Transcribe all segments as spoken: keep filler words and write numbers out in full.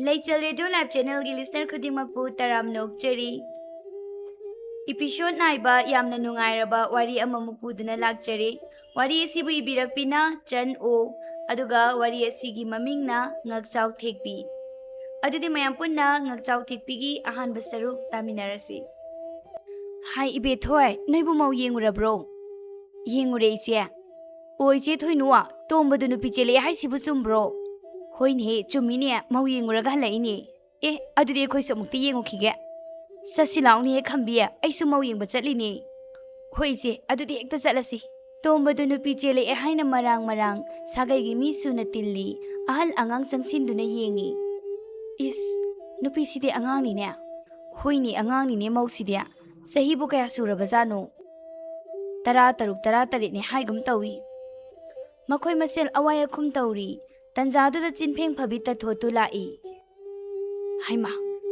ꯂꯩꯆꯦꯜ radio live ꯆꯦꯅꯦꯜꯒꯤ listener ꯈꯨꯗꯤꯡꯃꯛꯄꯨ ꯇꯔꯥꯝꯅ ꯑꯣꯛꯆꯔꯤ꯫ Episode ꯅꯥꯏꯕ ꯌꯥꯝꯅ ꯅꯨꯡꯉꯥꯏꯔꯕ ꯋꯥꯔꯤ ꯑꯃꯃꯨꯛ ꯄꯨꯗꯨꯅ ꯂꯥꯛꯆꯔꯦ꯫ ꯋꯥꯔꯤ ꯑꯁꯤꯕꯨ ꯏꯕꯤꯔꯛꯄꯤꯅ ꯆꯟ ꯑꯣ, ꯑꯗꯨꯒ ꯋꯥꯔꯤ ꯑꯁꯤꯒꯤ ꯃꯃꯤꯡꯅ ꯉꯛꯆꯥꯎ ꯊꯦꯛꯄꯤ꯫ ꯑꯗꯨꯗꯤ ꯃꯌꯥꯝ ꯄꯨꯟꯅ ꯉꯛꯆꯥꯎ ꯊꯦꯛꯄꯤꯒꯤ ꯑꯍꯥꯟꯕ ꯁꯔꯨꯛ ꯇꯥꯃꯤꯟꯅꯔꯁꯤ꯫ ꯍꯥꯏ ꯏꯕꯦꯊꯣꯏ, ꯅꯣꯏꯕꯨ ꯃꯧ ꯌꯦꯡꯉꯨꯔꯕ꯭ꯔꯣ? ꯌꯦꯡꯉꯨꯔꯦ ꯏꯆꯦ꯫ ꯑꯣ ꯏꯆꯦ ꯊꯣꯏꯅꯨ, ꯇꯣꯝꯕꯗꯨ ꯅꯨꯄꯤ ꯆꯦꯜꯂꯛꯑꯦ ꯍꯥꯏꯁꯤꯕꯨ ꯆꯨꯝꯕ꯭ꯔꯣ? ꯍꯣꯏꯅꯦꯍꯦ, ꯆꯨꯝꯃꯤꯅꯦ, ꯃꯧ ꯌꯦꯡꯉꯨꯔꯒ ꯍꯜꯂꯛꯏꯅꯦ꯫ ꯑꯦ, ꯑꯗꯨꯗꯤ ꯑꯩꯈꯣꯏꯁꯨ ꯑꯃꯨꯛꯇ ꯌꯦꯡꯉꯨꯈꯤꯒꯦ꯫ ꯆꯠꯁꯤ ꯂꯥꯛꯎꯅꯦꯍꯦ ꯈꯝꯕꯤ, ꯑꯩꯁꯨ ꯃꯧ ꯌꯦꯡꯕ ꯆꯠꯂꯤꯅꯦ꯫ ꯍꯣꯏ ꯏꯆꯦ, ꯑꯗꯨꯗꯤ ꯍꯦꯛꯇ ꯆꯠꯂꯁꯤ꯫ ꯇꯣꯝꯕꯗꯨ ꯅꯨꯄꯤ ꯆꯦꯜꯂꯛꯑꯦ ꯍꯥꯏꯅ ꯃꯔꯥꯡ ꯃꯔꯥꯡ ꯁꯥꯒꯩꯒꯤ ꯃꯤ ꯁꯨꯅ ꯇꯤꯜꯂꯤ, ꯑꯍꯜ ꯑꯉꯥꯡ ꯆꯪꯁꯤꯟꯗꯨꯅ ꯌꯦꯡꯉꯤ꯫ ꯏꯁ, ꯅꯨꯄꯤꯁꯤꯗꯤ ꯑꯉꯥꯡꯅꯤꯅꯦ꯫ ꯍꯣꯏꯅꯦ, ꯑꯉꯥꯡꯅꯤꯅꯦ ꯃꯧꯁꯤꯗꯤ꯫ ꯆꯍꯤꯕꯨ ꯀꯌꯥ ꯁꯨꯔꯕꯖꯥꯠꯅꯣ? ꯇꯔꯥ ꯇꯔꯨꯛ, ꯇꯔꯥ ꯇꯔꯦꯠꯅꯦ ꯍꯥꯏꯒꯨꯝ ꯇꯧꯏ꯫ ꯃꯈꯣꯏ ꯃꯁꯦꯜ ꯑꯋꯥꯏ ꯑꯈꯨꯝ ꯇꯧꯔꯤ꯫ ꯇꯟꯖꯥꯗꯨꯗ ꯆꯤꯟꯐꯦꯡ ꯐꯕꯤ ꯇꯊꯣꯠꯇꯨ ꯂꯥꯛꯏ꯫ ꯍꯩꯃꯥ,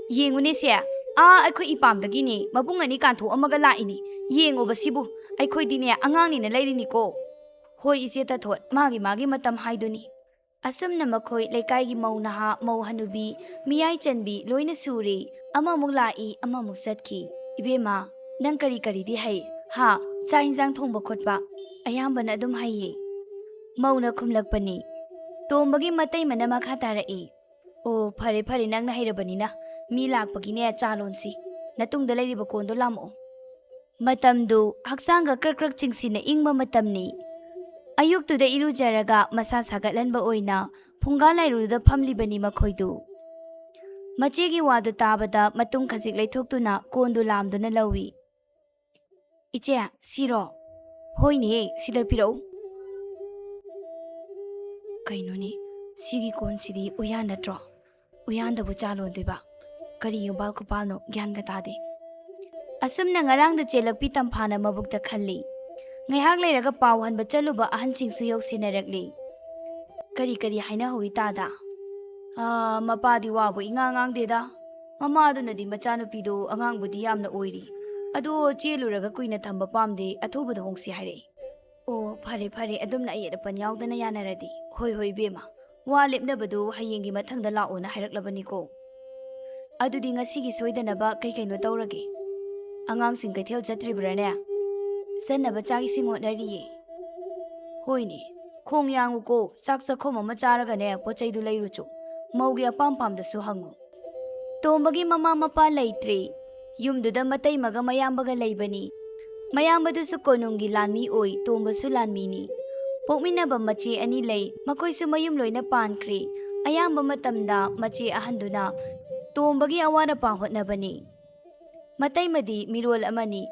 ꯌꯦꯡꯉꯨꯅꯦ ꯁꯦ, ꯑꯥ ꯑꯩꯈꯣꯏ ꯏꯄꯥꯝꯗꯒꯤꯅꯦ, ꯃꯕꯨꯡ ꯑꯅꯤ ꯀꯥꯟꯊꯣꯛꯑꯝꯃꯒ ꯂꯥꯛꯏꯅꯦ꯫ ꯌꯦꯡꯉꯣꯕ ꯁꯤꯕꯨ, ꯑꯩꯈꯣꯏꯗꯤꯅꯦ ꯑꯉꯥꯡꯅꯤꯅ ꯂꯩꯔꯤꯅꯤꯀꯣ꯫ ꯍꯣꯏ ꯏꯆꯦ ꯇꯊꯣꯠ, ꯃꯥꯒꯤ ꯃꯥꯒꯤ ꯃꯇꯝ ꯍꯥꯏꯗꯨꯅꯤ꯫ ꯑꯁꯨꯝꯅ ꯃꯈꯣꯏ ꯂꯩꯀꯥꯏꯒꯤ ꯃꯧ ꯅꯍꯥ, ꯃꯧ ꯍꯅꯨꯕꯤ, ꯃꯤꯌꯥꯏ ꯆꯟꯕꯤ ꯂꯣꯏꯅ ꯁꯨꯔꯦ꯫ ꯑꯃꯃꯨꯛ ꯂꯥꯛꯏ, ꯑꯃꯃꯨꯛ ꯆꯠꯈꯤ꯫ "ꯏꯕꯦꯝꯃ, ꯅꯪ ꯀꯔꯤ ꯀꯔꯤꯗꯤ ꯍꯩ? ꯍꯥ? ꯆꯥꯛ ꯏꯟꯖꯥꯡ ꯊꯣꯡꯕ ꯈꯣꯠꯄ?" "ꯑꯌꯥꯝꯕꯅ ꯑꯗꯨꯝ ꯍꯩꯌꯦ꯫" ꯃꯧꯅ ꯈꯨꯝꯂꯛꯄꯅꯤ꯫ ꯇꯣꯝꯕꯒꯤ ꯃꯇꯩꯃꯅ ꯃꯈꯥ ꯇꯥꯔꯛꯏ꯫ "ꯑꯣ, ꯐꯔꯦ ꯐꯔꯦ, ꯅꯪꯅ ꯍꯩꯔꯕꯅꯤꯅ꯫ ꯃꯤ ꯂꯥꯛꯄꯒꯤꯅꯦ ꯆꯥ ꯂꯣꯟꯁꯤ꯫ ꯅꯇꯨꯡꯗ ꯂꯩꯔꯤꯕ ꯀꯣꯟꯗꯣ ꯂꯥꯝꯃꯛꯑꯣ꯫" ꯃꯇꯝꯗꯨ ꯍꯛꯆꯥꯡꯒ ꯀ꯭ꯔꯛ ꯀ꯭ꯔꯛ ꯆꯤꯡꯁꯤꯟꯅ ꯏꯪꯕ ꯃꯇꯝꯅꯤ꯫ ꯑꯌꯨꯛꯇꯨꯗ ꯏꯔꯨꯖꯔꯒ ꯃꯁꯥ ꯁꯥꯒꯠꯍꯟꯕ ꯑꯣꯏꯅ ꯐꯨꯡꯒꯥ ꯂꯥꯏꯔꯨꯗ ꯐꯝꯂꯤꯕꯅꯤ ꯃꯈꯣꯏꯗꯨ꯫ ꯃꯆꯦꯒꯤ ꯋꯥꯗꯨ ꯇꯥꯕꯗ ꯃꯇꯨꯡ ꯈꯖꯤꯛ ꯂꯩꯊꯣꯛꯇꯨꯅ ꯀꯣꯟꯗꯨ ꯂꯥꯝꯗꯨꯅ ꯂꯧꯏ꯫ "ꯏꯆꯦ, ꯁꯤꯔꯣ?" "ꯍꯣꯏꯅꯦ, ꯁꯤꯗ ꯄꯤꯔꯛꯎ꯫" "ꯀꯩꯅꯣꯅꯦ, ꯁꯤꯒꯤ ꯀꯣꯟꯁꯤꯗꯤ ꯎꯌꯥꯟ ꯅꯠꯇ꯭ꯔꯣ? ꯎꯌꯥꯟꯗꯕꯨ ꯆꯥ ꯂꯣꯟꯗꯣꯏꯕ? ꯀꯔꯤ ꯌꯨꯝꯕꯥꯜ ꯈꯨꯄꯥꯜꯅꯣ, ꯒ꯭ꯌꯥꯟꯒ ꯇꯥꯗꯦ꯫" ꯑꯁꯨꯝꯅ ꯉꯔꯥꯡꯗ ꯆꯦꯜꯂꯛꯄꯤ ꯇꯝꯐꯥꯅ ꯃꯕꯨꯛꯇ ꯈꯜꯂꯤ꯫ ꯉꯥꯏꯍꯥꯛ ꯂꯩꯔꯒ ꯄꯥꯎ ꯍꯟꯕ ꯆꯠꯂꯨꯕ ꯑꯍꯟꯁꯤꯡꯁꯨ ꯌꯧꯁꯤꯟꯅꯔꯛꯂꯤ꯫ "ꯀꯔꯤ ꯀꯔꯤ ꯍꯥꯏꯅꯍꯧꯏ ꯇꯥꯗ?" "ꯑꯥ, ꯃꯄꯥꯗꯤ ꯋꯥꯕꯨ ꯏꯉꯥꯡ ꯉꯥꯡꯗꯦꯗ꯫ ꯃꯃꯥꯗꯨꯅꯗꯤ ꯃꯆꯥꯅꯨꯄꯤꯗꯣ ꯑꯉꯥꯡꯕꯨꯗꯤ ꯌꯥꯝꯅ ꯑꯣꯏꯔꯤ, ꯑꯗꯣ ꯆꯦꯜꯂꯨꯔꯒ ꯀꯨꯏꯅ ꯊꯝꯕ ꯄꯥꯝꯗꯦ, ꯑꯊꯨꯕꯗ ꯍꯣꯡꯁꯤ ꯍꯥꯏꯔꯛꯏ꯫" "ꯑꯣ, ꯐꯔꯦ ꯐꯔꯦ, ꯑꯗꯨꯝꯅ ꯑꯌꯦꯠ ꯑꯄꯟ ꯌꯥꯎꯗꯅ ꯌꯥꯅꯔꯗꯤ꯫" "ꯍꯣꯏ ꯍꯣꯏ ꯏꯕꯦꯝꯃ, ꯋꯥ ꯂꯦꯞꯅꯕꯗꯨ ꯍꯌꯦꯡꯒꯤ ꯃꯊꯪꯗ ꯂꯥꯛꯑꯣꯅ ꯍꯥꯏꯔꯛꯂꯕꯅꯤꯀꯣ꯫ ꯑꯗꯨꯗꯤ ꯉꯁꯤꯒꯤ ꯁꯣꯏꯗꯅꯕ ꯀꯩ ꯀꯩꯅꯣ ꯇꯧꯔꯒꯦ? ꯑꯉꯥꯡꯁꯤꯡ ꯀꯩꯊꯦꯜ ꯆꯠꯇ꯭ꯔꯤꯕ꯭ꯔꯥꯅꯦ? ꯆꯠꯅꯕ ꯆꯥꯛ ꯏꯁꯤꯡ ꯍꯣꯠꯅꯔꯤꯌꯦ꯫ ꯍꯣꯏꯅꯦ, ꯈꯣꯡ ꯌꯥꯡꯉꯨꯀꯣ, ꯆꯥꯛ ꯆꯥꯛꯈꯣꯝ ꯑꯃ ꯆꯥꯔꯒꯅꯦ ꯄꯣꯠ ꯆꯩꯗꯨ ꯂꯩꯔꯨꯆꯣ꯫ ꯃꯧꯒꯤ ꯑꯄꯥꯝ ꯄꯥꯝꯗꯁꯨ ꯍꯪꯉꯨ꯫ ꯇꯣꯝꯕꯒꯤ ꯃꯃꯥ ꯃꯄꯥ ꯂꯩꯇ꯭ꯔꯦ꯫ ꯌꯨꯝꯗꯨꯗ ꯃꯇꯩꯃꯒ ꯃꯌꯥꯝꯕꯒ ꯂꯩꯕꯅꯤ꯫ ꯃꯌꯥꯝꯕꯗꯨꯁꯨ ꯀꯣꯅꯨꯡꯒꯤ ꯂꯥꯟꯃꯤ ꯑꯣꯏ, ꯇꯣꯝꯕꯁꯨ ꯂꯥꯟꯃꯤꯅꯤ꯫ ꯄꯣꯛꯃꯤꯟꯅꯕ ꯃꯆꯦ ꯑꯅꯤ ꯂꯩ, ꯃꯈꯣꯏꯁꯨ ꯃꯌꯨꯝ ꯂꯣꯏꯅ ꯄꯥꯟꯈ꯭ꯔꯦ꯫ ꯑꯌꯥꯝꯕ ꯃꯇꯝꯗ ꯃꯆꯦ ꯑꯍꯟꯗꯨꯅ ꯇꯣꯝꯕꯒꯤ ꯑꯋꯥꯠ ꯑꯄꯥ ꯍꯣꯠꯅꯕꯅꯤ꯫ ꯃꯇꯩꯃꯗꯤ ꯃꯤꯔꯣꯜ ꯑꯃꯅꯤ꯫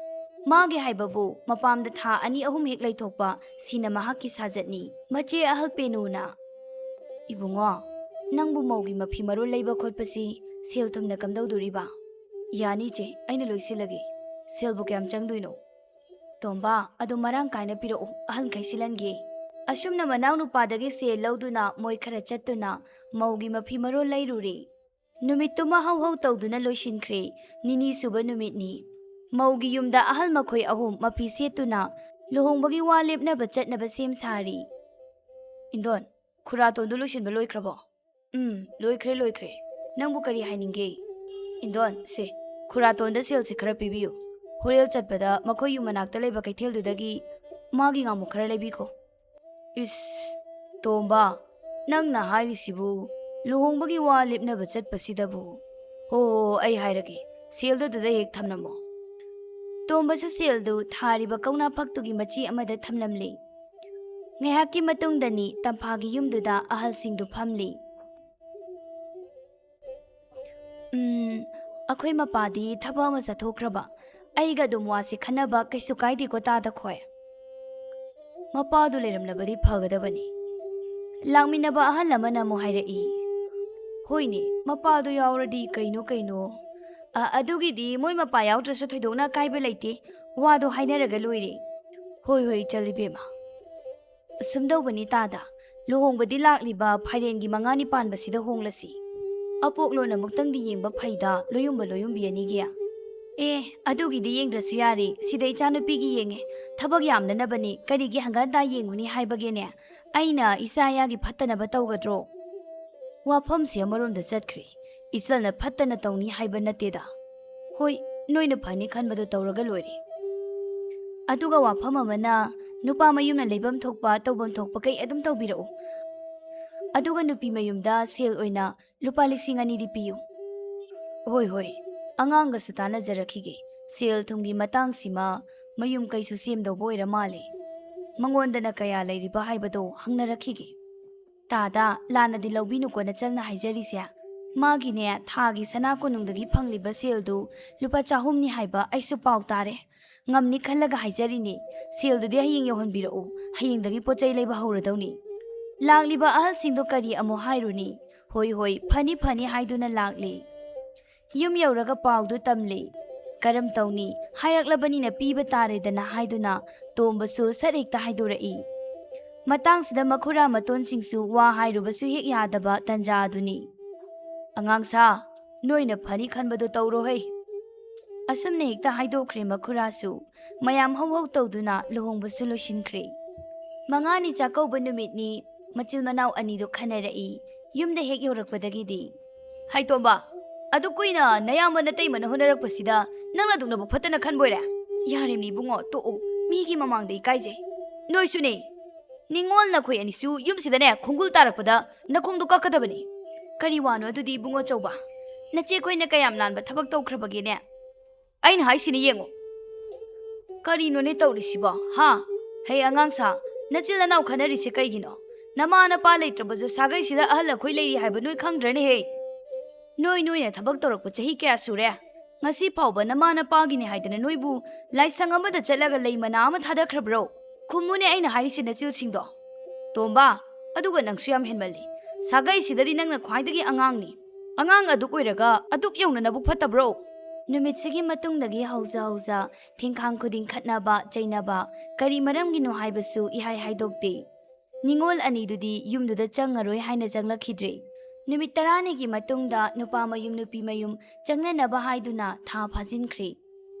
ꯃꯥꯒꯤ ꯍꯥꯏꯕꯕꯨ ꯃꯄꯥꯝꯗ ꯊꯥ ꯑꯅꯤ ꯑꯍꯨꯝ ꯍꯦꯛ ꯂꯩꯊꯣꯛꯄ, ꯁꯤꯅ ꯃꯍꯥꯛꯀꯤ ꯁꯥꯖꯠꯅꯤ꯫ ꯃꯆꯦ ꯑꯍꯜ ꯄꯦꯅꯨꯅ, "ꯏꯕꯨꯡꯉꯣ, ꯅꯪꯕꯨ ꯃꯧꯒꯤ ꯃꯐꯤ ꯃꯔꯣꯜ ꯂꯩꯕ ꯈꯣꯠꯄꯁꯤ ꯁꯦꯜ ꯊꯨꯝꯅ ꯀꯝꯗꯧꯗꯣꯔꯤꯕ?" "ꯌꯥꯅꯤ ꯏꯆꯦ, ꯑꯩꯅ ꯂꯣꯏꯁꯤꯜꯂꯒꯦ꯫ ꯁꯦꯜꯕꯨ ꯀꯌꯥꯝ ꯆꯪꯗꯣꯏꯅꯣ?" "ꯇꯣꯝꯕ, ꯑꯗꯨ ꯃꯔꯥꯡ ꯀꯥꯏꯅ ꯄꯤꯔꯛꯎ, ꯑꯍꯟꯈꯩ ꯁꯤꯜꯍꯟꯒꯦ꯫" ꯑꯁꯨꯝꯅ ꯃꯅꯥꯎꯅꯨꯄꯥꯗꯒꯤ ꯁꯦꯜ ꯂꯧꯗꯨꯅ ꯃꯣꯏ ꯈꯔ ꯆꯠꯇꯨꯅ ꯃꯧꯒꯤ ꯃꯐꯤ ꯃꯔꯣꯜ ꯂꯩꯔꯨꯔꯦ꯫ ꯅꯨꯃꯤꯠꯇꯨꯃ ꯍꯧ ꯍꯧ ꯇꯧꯗꯨꯅ ꯂꯣꯏꯁꯤꯟꯈ꯭ꯔꯦ꯫ ꯅꯤꯅꯤ ꯁꯨꯕ ꯅꯨꯃꯤꯠꯅꯤ꯫ ꯃꯧꯒꯤ ꯌꯨꯝꯗ ꯑꯍꯜ ꯃꯈꯣꯏ ꯑꯍꯨꯝ ꯃꯐꯤ ꯁꯦꯠꯇꯨꯅ ꯂꯨꯍꯣꯡꯕꯒꯤ ꯋꯥ ꯂꯦꯞꯅꯕ ꯆꯠꯅꯕ ꯁꯦꯝ ꯁꯥꯔꯤ꯫ "ꯏꯟꯗꯣꯟ, ꯈꯨꯔꯥꯇꯣꯟꯗꯨ ꯂꯣꯏꯁꯤꯟꯕ ꯂꯣꯏꯈ꯭ꯔꯕꯣ?" "ꯎꯝ, ꯂꯣꯏꯈ꯭ꯔꯦ, ꯂꯣꯏꯈ꯭ꯔꯦ꯫ ꯅꯪꯕꯨ ꯀꯔꯤ ꯍꯥꯏꯅꯤꯡꯒꯦ?" "ꯏꯟꯗꯣꯟ, ꯁꯦ, ꯈꯨꯔꯥꯇꯣꯟꯗ ꯁꯦꯜꯁꯤ ꯈꯔ ꯄꯤꯕꯤꯌꯨ꯫ ꯍꯣꯔꯦꯜ ꯆꯠꯄꯗ ꯃꯈꯣꯏ ꯌꯨꯝ ꯃꯅꯥꯛꯇ ꯂꯩꯕ ꯀꯩꯊꯦꯜꯗꯨꯗꯒꯤ ꯃꯥꯒꯤ ꯉꯥꯃꯨ ꯈꯔ ꯂꯩꯕꯤꯈꯣ꯫" "ꯏꯁ, ꯇꯣꯝꯕ, ꯅꯪꯅ ꯍꯥꯏꯔꯤꯁꯤꯕꯨ? ꯂꯨꯍꯣꯡꯕꯒꯤ ꯋꯥ ꯂꯦꯞꯅꯕ ꯆꯠꯄꯁꯤꯗꯕꯨ?" "ꯍꯣ, ꯍꯣ, ꯍꯣ, ꯑꯩ ꯍꯥꯏꯔꯒꯦ꯫ ꯁꯦꯜꯗꯨ ꯑꯗꯨꯗ ꯍꯦꯛ ꯊꯝꯂꯝꯃꯣ꯫" ꯇꯣꯝꯕꯁꯨ ꯁꯦꯜꯗꯨ ꯊꯥꯔꯤꯕ ꯀꯧꯅꯥ ꯐꯛꯇꯨꯒꯤ ꯃꯆꯤ ꯑꯃꯗ ꯊꯝꯂꯝꯂꯤ꯫ ꯉꯥꯏꯍꯥꯛꯀꯤ ꯃꯇꯨꯡꯗꯅꯤ ꯇꯝꯐꯥꯒꯤ ꯌꯨꯝꯗꯨꯗ ꯑꯍꯜꯁꯤꯡꯗꯨ ꯐꯝꯂꯤ꯫ "ꯎꯝ, ꯑꯩꯈꯣꯏ ꯃꯄꯥꯗꯤ ꯊꯕꯛ ꯑꯃ ꯆꯠꯊꯣꯛꯈ꯭ꯔꯕ꯫ ꯑꯩꯒ ꯑꯗꯨꯝ ꯋꯥꯁꯤ ꯈꯟꯅꯕ ꯀꯩꯁꯨ ꯀꯥꯏꯗꯦꯀꯣ ꯇꯥꯗ ꯈꯣꯏ?" "ꯃꯄꯥꯗꯨ ꯂꯩꯔꯝꯂꯕꯗꯤ ꯐꯒꯗꯕꯅꯤ꯫" ꯂꯥꯛꯃꯤꯟꯅꯕ ꯑꯍꯜ ꯑꯃꯅ ꯑꯃꯨꯛ ꯍꯥꯏꯔꯛꯏ, "ꯍꯣꯏꯅꯦ, ꯃꯄꯥꯗꯨ ꯌꯥꯎꯔꯗꯤ ꯀꯩꯅꯣ ꯀꯩꯅꯣ꯫ ꯑ, ꯑꯗꯨꯒꯤꯗꯤ ꯃꯣꯏ ꯃꯄꯥ ꯌꯥꯎꯗ꯭ꯔꯁꯨ ꯊꯣꯏꯗꯣꯛꯅ ꯑꯀꯥꯏꯕ ꯂꯩꯇꯦ, ꯋꯥꯗꯣ ꯍꯥꯏꯅꯔꯒ ꯂꯣꯏꯔꯦ꯫" "ꯍꯣꯏ, ꯍꯣꯏ, ꯏꯆꯜ ꯏꯕꯦꯝꯃ꯫" "ꯁꯨꯝꯗꯧꯕꯅꯤ ꯇꯥꯗ, ꯂꯨꯍꯣꯡꯕꯗꯤ ꯂꯥꯛꯂꯤꯕ ꯐꯥꯏꯔꯦꯟꯒꯤ ꯃꯉꯥꯅꯤ ꯄꯥꯟꯕꯁꯤꯗ ꯍꯣꯡꯂꯁꯤ꯫ ꯑꯄꯣꯛꯂꯣꯟ ꯑꯃꯨꯛꯇꯪꯗꯤ ꯌꯦꯡꯕ ꯐꯩꯗ, ꯂꯣꯌꯨꯝꯕ ꯂꯣꯌꯨꯝꯕꯤ ꯑꯅꯤꯒꯤ꯫" "ꯑꯦ, ꯑꯗꯨꯒꯤꯗꯤ ꯌꯦꯡꯗ꯭ꯔꯁꯨ ꯌꯥꯔꯦ, ꯁꯤꯗ ꯏꯆꯥꯅꯨꯄꯤꯒꯤ ꯌꯦꯡꯉꯦ꯫ ꯊꯕꯛ ꯌꯥꯝꯅꯅꯕꯅꯤ, ꯀꯔꯤꯒꯤ ꯍꯪꯒꯠ ꯍꯟꯗꯥ ꯌꯦꯡꯉꯨꯅꯤ ꯍꯥꯏꯕꯒꯦꯅꯦ? ꯑꯩꯅ ꯏꯆꯥ ꯏꯌꯥꯒꯤ ꯐꯠꯇꯅꯕ ꯇꯧꯒꯗ꯭ꯔꯣ? ꯋꯥꯐꯝꯁꯤ ꯑꯃꯔꯣꯝꯗ ꯆꯠꯈ꯭ꯔꯦ꯫ ꯏꯆꯜꯅ ꯐꯠꯇꯅ ꯇꯧꯅꯤ ꯍꯥꯏꯕ ꯅꯠꯇꯦꯗ꯫ ꯍꯣꯏ, ꯅꯣꯏꯅ ꯐꯅꯤ ꯈꯟꯕꯗꯣ ꯇꯧꯔꯒ ꯂꯣꯏꯔꯦ꯫ ꯑꯗꯨꯒ ꯋꯥꯐꯝ ꯑꯃꯅ, ꯅꯨꯄꯥ ꯃꯌꯨꯝꯅ ꯂꯩꯐꯝ ꯊꯣꯛꯄ, ꯇꯧꯐꯝ ꯊꯣꯛꯄ ꯀꯩ ꯑꯗꯨꯝ ꯇꯧꯕꯤꯔꯛꯎ꯫ ꯑꯗꯨꯒ ꯅꯨꯄꯤ ꯃꯌꯨꯝꯗ ꯁꯦꯜ ꯑꯣꯏꯅ ꯂꯨꯄꯥ ꯂꯤꯁꯤꯡ ꯑꯅꯤꯗꯤ ꯄꯤꯌꯨ꯫ ꯍꯣꯏ, ꯍꯣꯏ, ꯑꯉꯥꯡꯒꯁꯨ ꯇꯥꯟꯅꯖꯔꯛꯈꯤꯒꯦ꯫ ꯁꯦꯜ ꯊꯨꯝꯒꯤ ꯃꯇꯥꯡꯁꯤꯃ ꯃꯌꯨꯝ ꯀꯩꯁꯨ ꯁꯦꯝꯗꯧꯕ ꯑꯣꯏꯔ ꯃꯥꯜꯂꯦ꯫ ꯃꯉꯣꯟꯗꯅ ꯀꯌꯥ ꯂꯩꯔꯤꯕ ꯍꯥꯏꯕꯗꯣ ꯍꯪꯅꯔꯛꯈꯤꯒꯦ꯫ ꯇꯥꯗ, ꯂꯥꯟꯅꯗꯤ ꯂꯧꯕꯤꯅꯨꯀꯣ ꯅꯆꯜꯅ ꯍꯥꯏꯖꯔꯤꯁꯦ꯫ ꯃꯥꯒꯤꯅꯦ, ꯊꯥꯒꯤ ꯁꯅꯥ ꯀꯣꯅꯨꯡꯗꯒꯤ ꯐꯪꯂꯤꯕ ꯁꯦꯜꯗꯨ ꯂꯨꯄꯥ ꯆꯍꯨꯝꯅꯤ ꯍꯥꯏꯕ ꯑꯩꯁꯨ ꯄꯥꯎ ꯇꯥꯔꯦ꯫ ꯉꯝꯅꯤ ꯈꯜꯂꯒ ꯍꯥꯏꯖꯔꯤꯅꯤ꯫ ꯁꯦꯜꯗꯨꯗꯤ ꯍꯌꯦꯡ ꯌꯧꯍꯟꯕꯤꯔꯛꯎ꯫ ꯍꯌꯦꯡꯗꯒꯤ ꯄꯣꯠ ꯆꯩ ꯂꯩꯕ ꯍꯧꯔꯗꯧꯅꯤ꯫ ꯂꯥꯛꯂꯤꯕ ꯑꯍꯜꯁꯤꯡꯗꯣ ꯀꯔꯤ ꯑꯃꯨꯛ ꯍꯥꯏꯔꯨꯅꯤ? ꯍꯣꯏ, ꯍꯣꯏ, ꯐꯅꯤ, ꯐꯅꯤ ꯍꯥꯏꯗꯨꯅ ꯂꯥꯛꯂꯤ꯫ ꯌꯨꯝ ꯌꯧꯔꯒ ꯄꯥꯎꯗꯨ ꯇꯝꯂꯤ꯫ ꯀꯔꯝ ꯇꯧꯅꯤ? ꯍꯥꯏꯔꯛꯂꯕꯅꯤꯅ ꯄꯤꯕ ꯇꯥꯔꯦꯗꯅ ꯍꯥꯏꯗꯨꯅ ꯇꯣꯝꯕꯁꯨ ꯁꯠ ꯍꯦꯛꯇ ꯍꯥꯏꯗꯣꯔꯛꯏ꯫ ꯃꯇꯥꯡꯁꯤꯗ ꯃꯈꯨꯔꯥ ꯃꯇꯣꯟꯁꯤꯡꯁꯨ ꯋꯥ ꯍꯥꯏꯔꯨꯕꯁꯨ ꯍꯦꯛ ꯌꯥꯗꯕ ꯇꯟꯖꯥ ꯑꯗꯨꯅꯤ꯫ "ꯑꯉꯥꯡꯁꯥ, ꯅꯣꯏꯅ ꯐꯅꯤ ꯈꯟꯕꯗꯣ ꯇꯧꯔꯣꯍꯦ꯫" ꯑꯁꯨꯝꯅ ꯍꯦꯛꯇ ꯍꯥꯏꯗꯣꯛꯈ꯭ꯔꯦ ꯃꯈꯨꯔꯥꯁꯨ꯫ ꯃꯌꯥꯝ ꯍꯧ ꯍꯧ ꯇꯧꯗꯨꯅ ꯂꯨꯍꯣꯡꯕꯁꯨ ꯂꯣꯏꯁꯤꯟꯈ꯭ꯔꯦ꯫ ꯃꯉꯥꯅꯤ ꯆꯥꯛꯀꯧꯕ ꯅꯨꯃꯤꯠꯅꯤ꯫ ꯃꯆꯤꯜ ꯃꯅꯥꯎ ꯑꯅꯤꯗꯨ ꯈꯟꯅꯔꯛꯏ꯫ ꯌꯨꯝꯗ ꯍꯦꯛ ꯌꯧꯔꯛꯄꯗꯒꯤꯗꯤ, "ꯍꯥꯏ ꯇꯣꯝꯕ, ꯑꯗꯨ ꯀꯨꯏꯅ ꯅꯌꯥꯝꯕ ꯅꯇꯩꯃꯅ ꯍꯣꯠꯅꯔꯛꯄꯁꯤꯗ ꯅꯪꯅ ꯑꯗꯨꯛꯅꯕꯨ ꯐꯠꯇꯅ ꯈꯟꯕꯣꯏꯔꯦ?" "ꯌꯥꯔꯤꯕꯅꯤ ꯏꯕꯨꯡꯉꯣ, ꯇꯣꯛꯑꯣ, ꯃꯤꯒꯤ ꯃꯃꯥꯡꯗ ꯏꯀꯥꯏꯖꯩ꯫ ꯅꯣꯏꯁꯨꯅꯦ, ꯅꯤꯉꯣꯜ ꯅꯈꯣꯏ ꯑꯅꯤꯁꯨ ꯌꯨꯝꯁꯤꯗꯅꯦ ꯈꯣꯡꯒꯨꯜ ꯇꯥꯔꯛꯄꯗ ꯅꯈꯣꯡꯗꯣ ꯀꯛꯀꯗꯕꯅꯤ꯫ ꯀꯔꯤ ꯋꯥꯅꯣ ꯑꯗꯨꯗꯤ ꯏꯕꯨꯡꯉꯣ ꯑꯆꯧꯕ? ꯅꯆꯦ ꯑꯩꯈꯣꯏꯅ ꯀꯌꯥꯝ ꯂꯥꯟꯕ ꯊꯕꯛ ꯇꯧꯈ꯭ꯔꯕꯒꯦꯅꯦ? ꯑꯩꯅ ꯍꯥꯏꯁꯤꯅꯤ ꯌꯦꯡꯉꯨ꯫" "ꯀꯔꯤꯅꯣꯅꯦ ꯇꯧꯔꯤꯁꯤꯕꯣ, ꯍꯥ? ꯍꯩ ꯑꯉꯥꯡ ꯁꯥ, ꯅꯆꯤꯜ ꯅꯅꯥꯎ ꯈꯟꯅꯔꯤꯁꯦ ꯀꯩꯒꯤꯅꯣ? ꯅꯃꯥ ꯅꯄꯥ ꯂꯩꯇ꯭ꯔꯕꯁꯨ ꯁꯥꯒꯩꯁꯤꯗ ꯑꯍꯜ ꯑꯩꯈꯣꯏ ꯂꯩꯔꯤ ꯍꯥꯏꯕ ꯅꯣꯏ ꯈꯪꯗ꯭ꯔꯅꯦꯍꯦ? ꯅꯣꯏ ꯅꯣꯏꯅ ꯊꯕꯛ ꯇꯧꯔꯛꯄ ꯆꯍꯤ ꯀꯌꯥ ꯁꯨꯔꯦ? ꯉꯁꯤ ꯐꯥꯎꯕ ꯅꯃꯥ ꯅꯄꯥꯒꯤꯅꯦ ꯍꯥꯏꯗꯅ ꯅꯣꯏꯕꯨ ꯂꯥꯏꯁꯪ ꯑꯃꯗ ꯆꯠꯂꯒ ꯂꯩ ꯃꯅꯥ ꯑꯃ ꯊꯥꯗꯈ꯭ꯔꯕ꯭ꯔꯣ? ꯈꯨꯝꯃꯨꯅꯦ ꯑꯩꯅ ꯍꯥꯏꯔꯤꯁꯦ ꯅꯆꯤꯜꯁꯤꯡꯗꯣ꯫" "ꯇꯣꯝꯕ, ꯑꯗꯨꯒ ꯅꯪꯁꯨ ꯌꯥꯝ ꯍꯦꯟꯃꯜꯂꯤ꯫ ꯁꯥꯒꯩꯁꯤꯗꯗꯤ ꯅꯪꯅ ꯈ꯭ꯋꯥꯏꯗꯒꯤ ꯑꯉꯥꯡꯅꯤ꯫ ꯑꯉꯥꯡ ꯑꯗꯨꯛ ꯑꯣꯏꯔꯒ ꯑꯗꯨꯛ ꯌꯧꯅ ꯅꯕꯨꯛ ꯐꯠꯇꯕ꯭ꯔꯣ?" ꯅꯨꯃꯤꯠꯁꯤꯒꯤ ꯃꯇꯨꯡꯗꯒꯤ ꯍꯧꯖ ꯍꯧꯖ ꯊꯤꯡꯈꯥꯡ ꯈꯨꯗꯤꯡ ꯈꯠꯅꯕ, ꯆꯩꯅꯕ, ꯀꯔꯤ ꯃꯔꯝꯒꯤꯅꯣ ꯍꯥꯏꯕꯁꯨ ꯏꯍꯥꯏ ꯍꯥꯏꯗꯣꯛꯇꯦ꯫ ꯅꯤꯉꯣꯜ ꯑꯅꯤꯗꯨꯗꯤ ꯌꯨꯝꯗꯨꯗ ꯆꯪꯉꯔꯣꯏ ꯍꯥꯏꯅ ꯆꯪꯂꯛꯈꯤꯗ꯭ꯔꯦ꯫ ꯅꯨꯃꯤꯠ ꯇꯔꯥꯅꯤꯒꯤ ꯃꯇꯨꯡꯗ ꯅꯨꯄꯥ ꯃꯌꯨꯝ ꯅꯨꯄꯤ ꯃꯌꯨꯝ ꯆꯪꯅꯅꯕ ꯍꯥꯏꯗꯨꯅ ꯊꯥ ꯐꯥꯖꯤꯟꯈ꯭ꯔꯦ꯫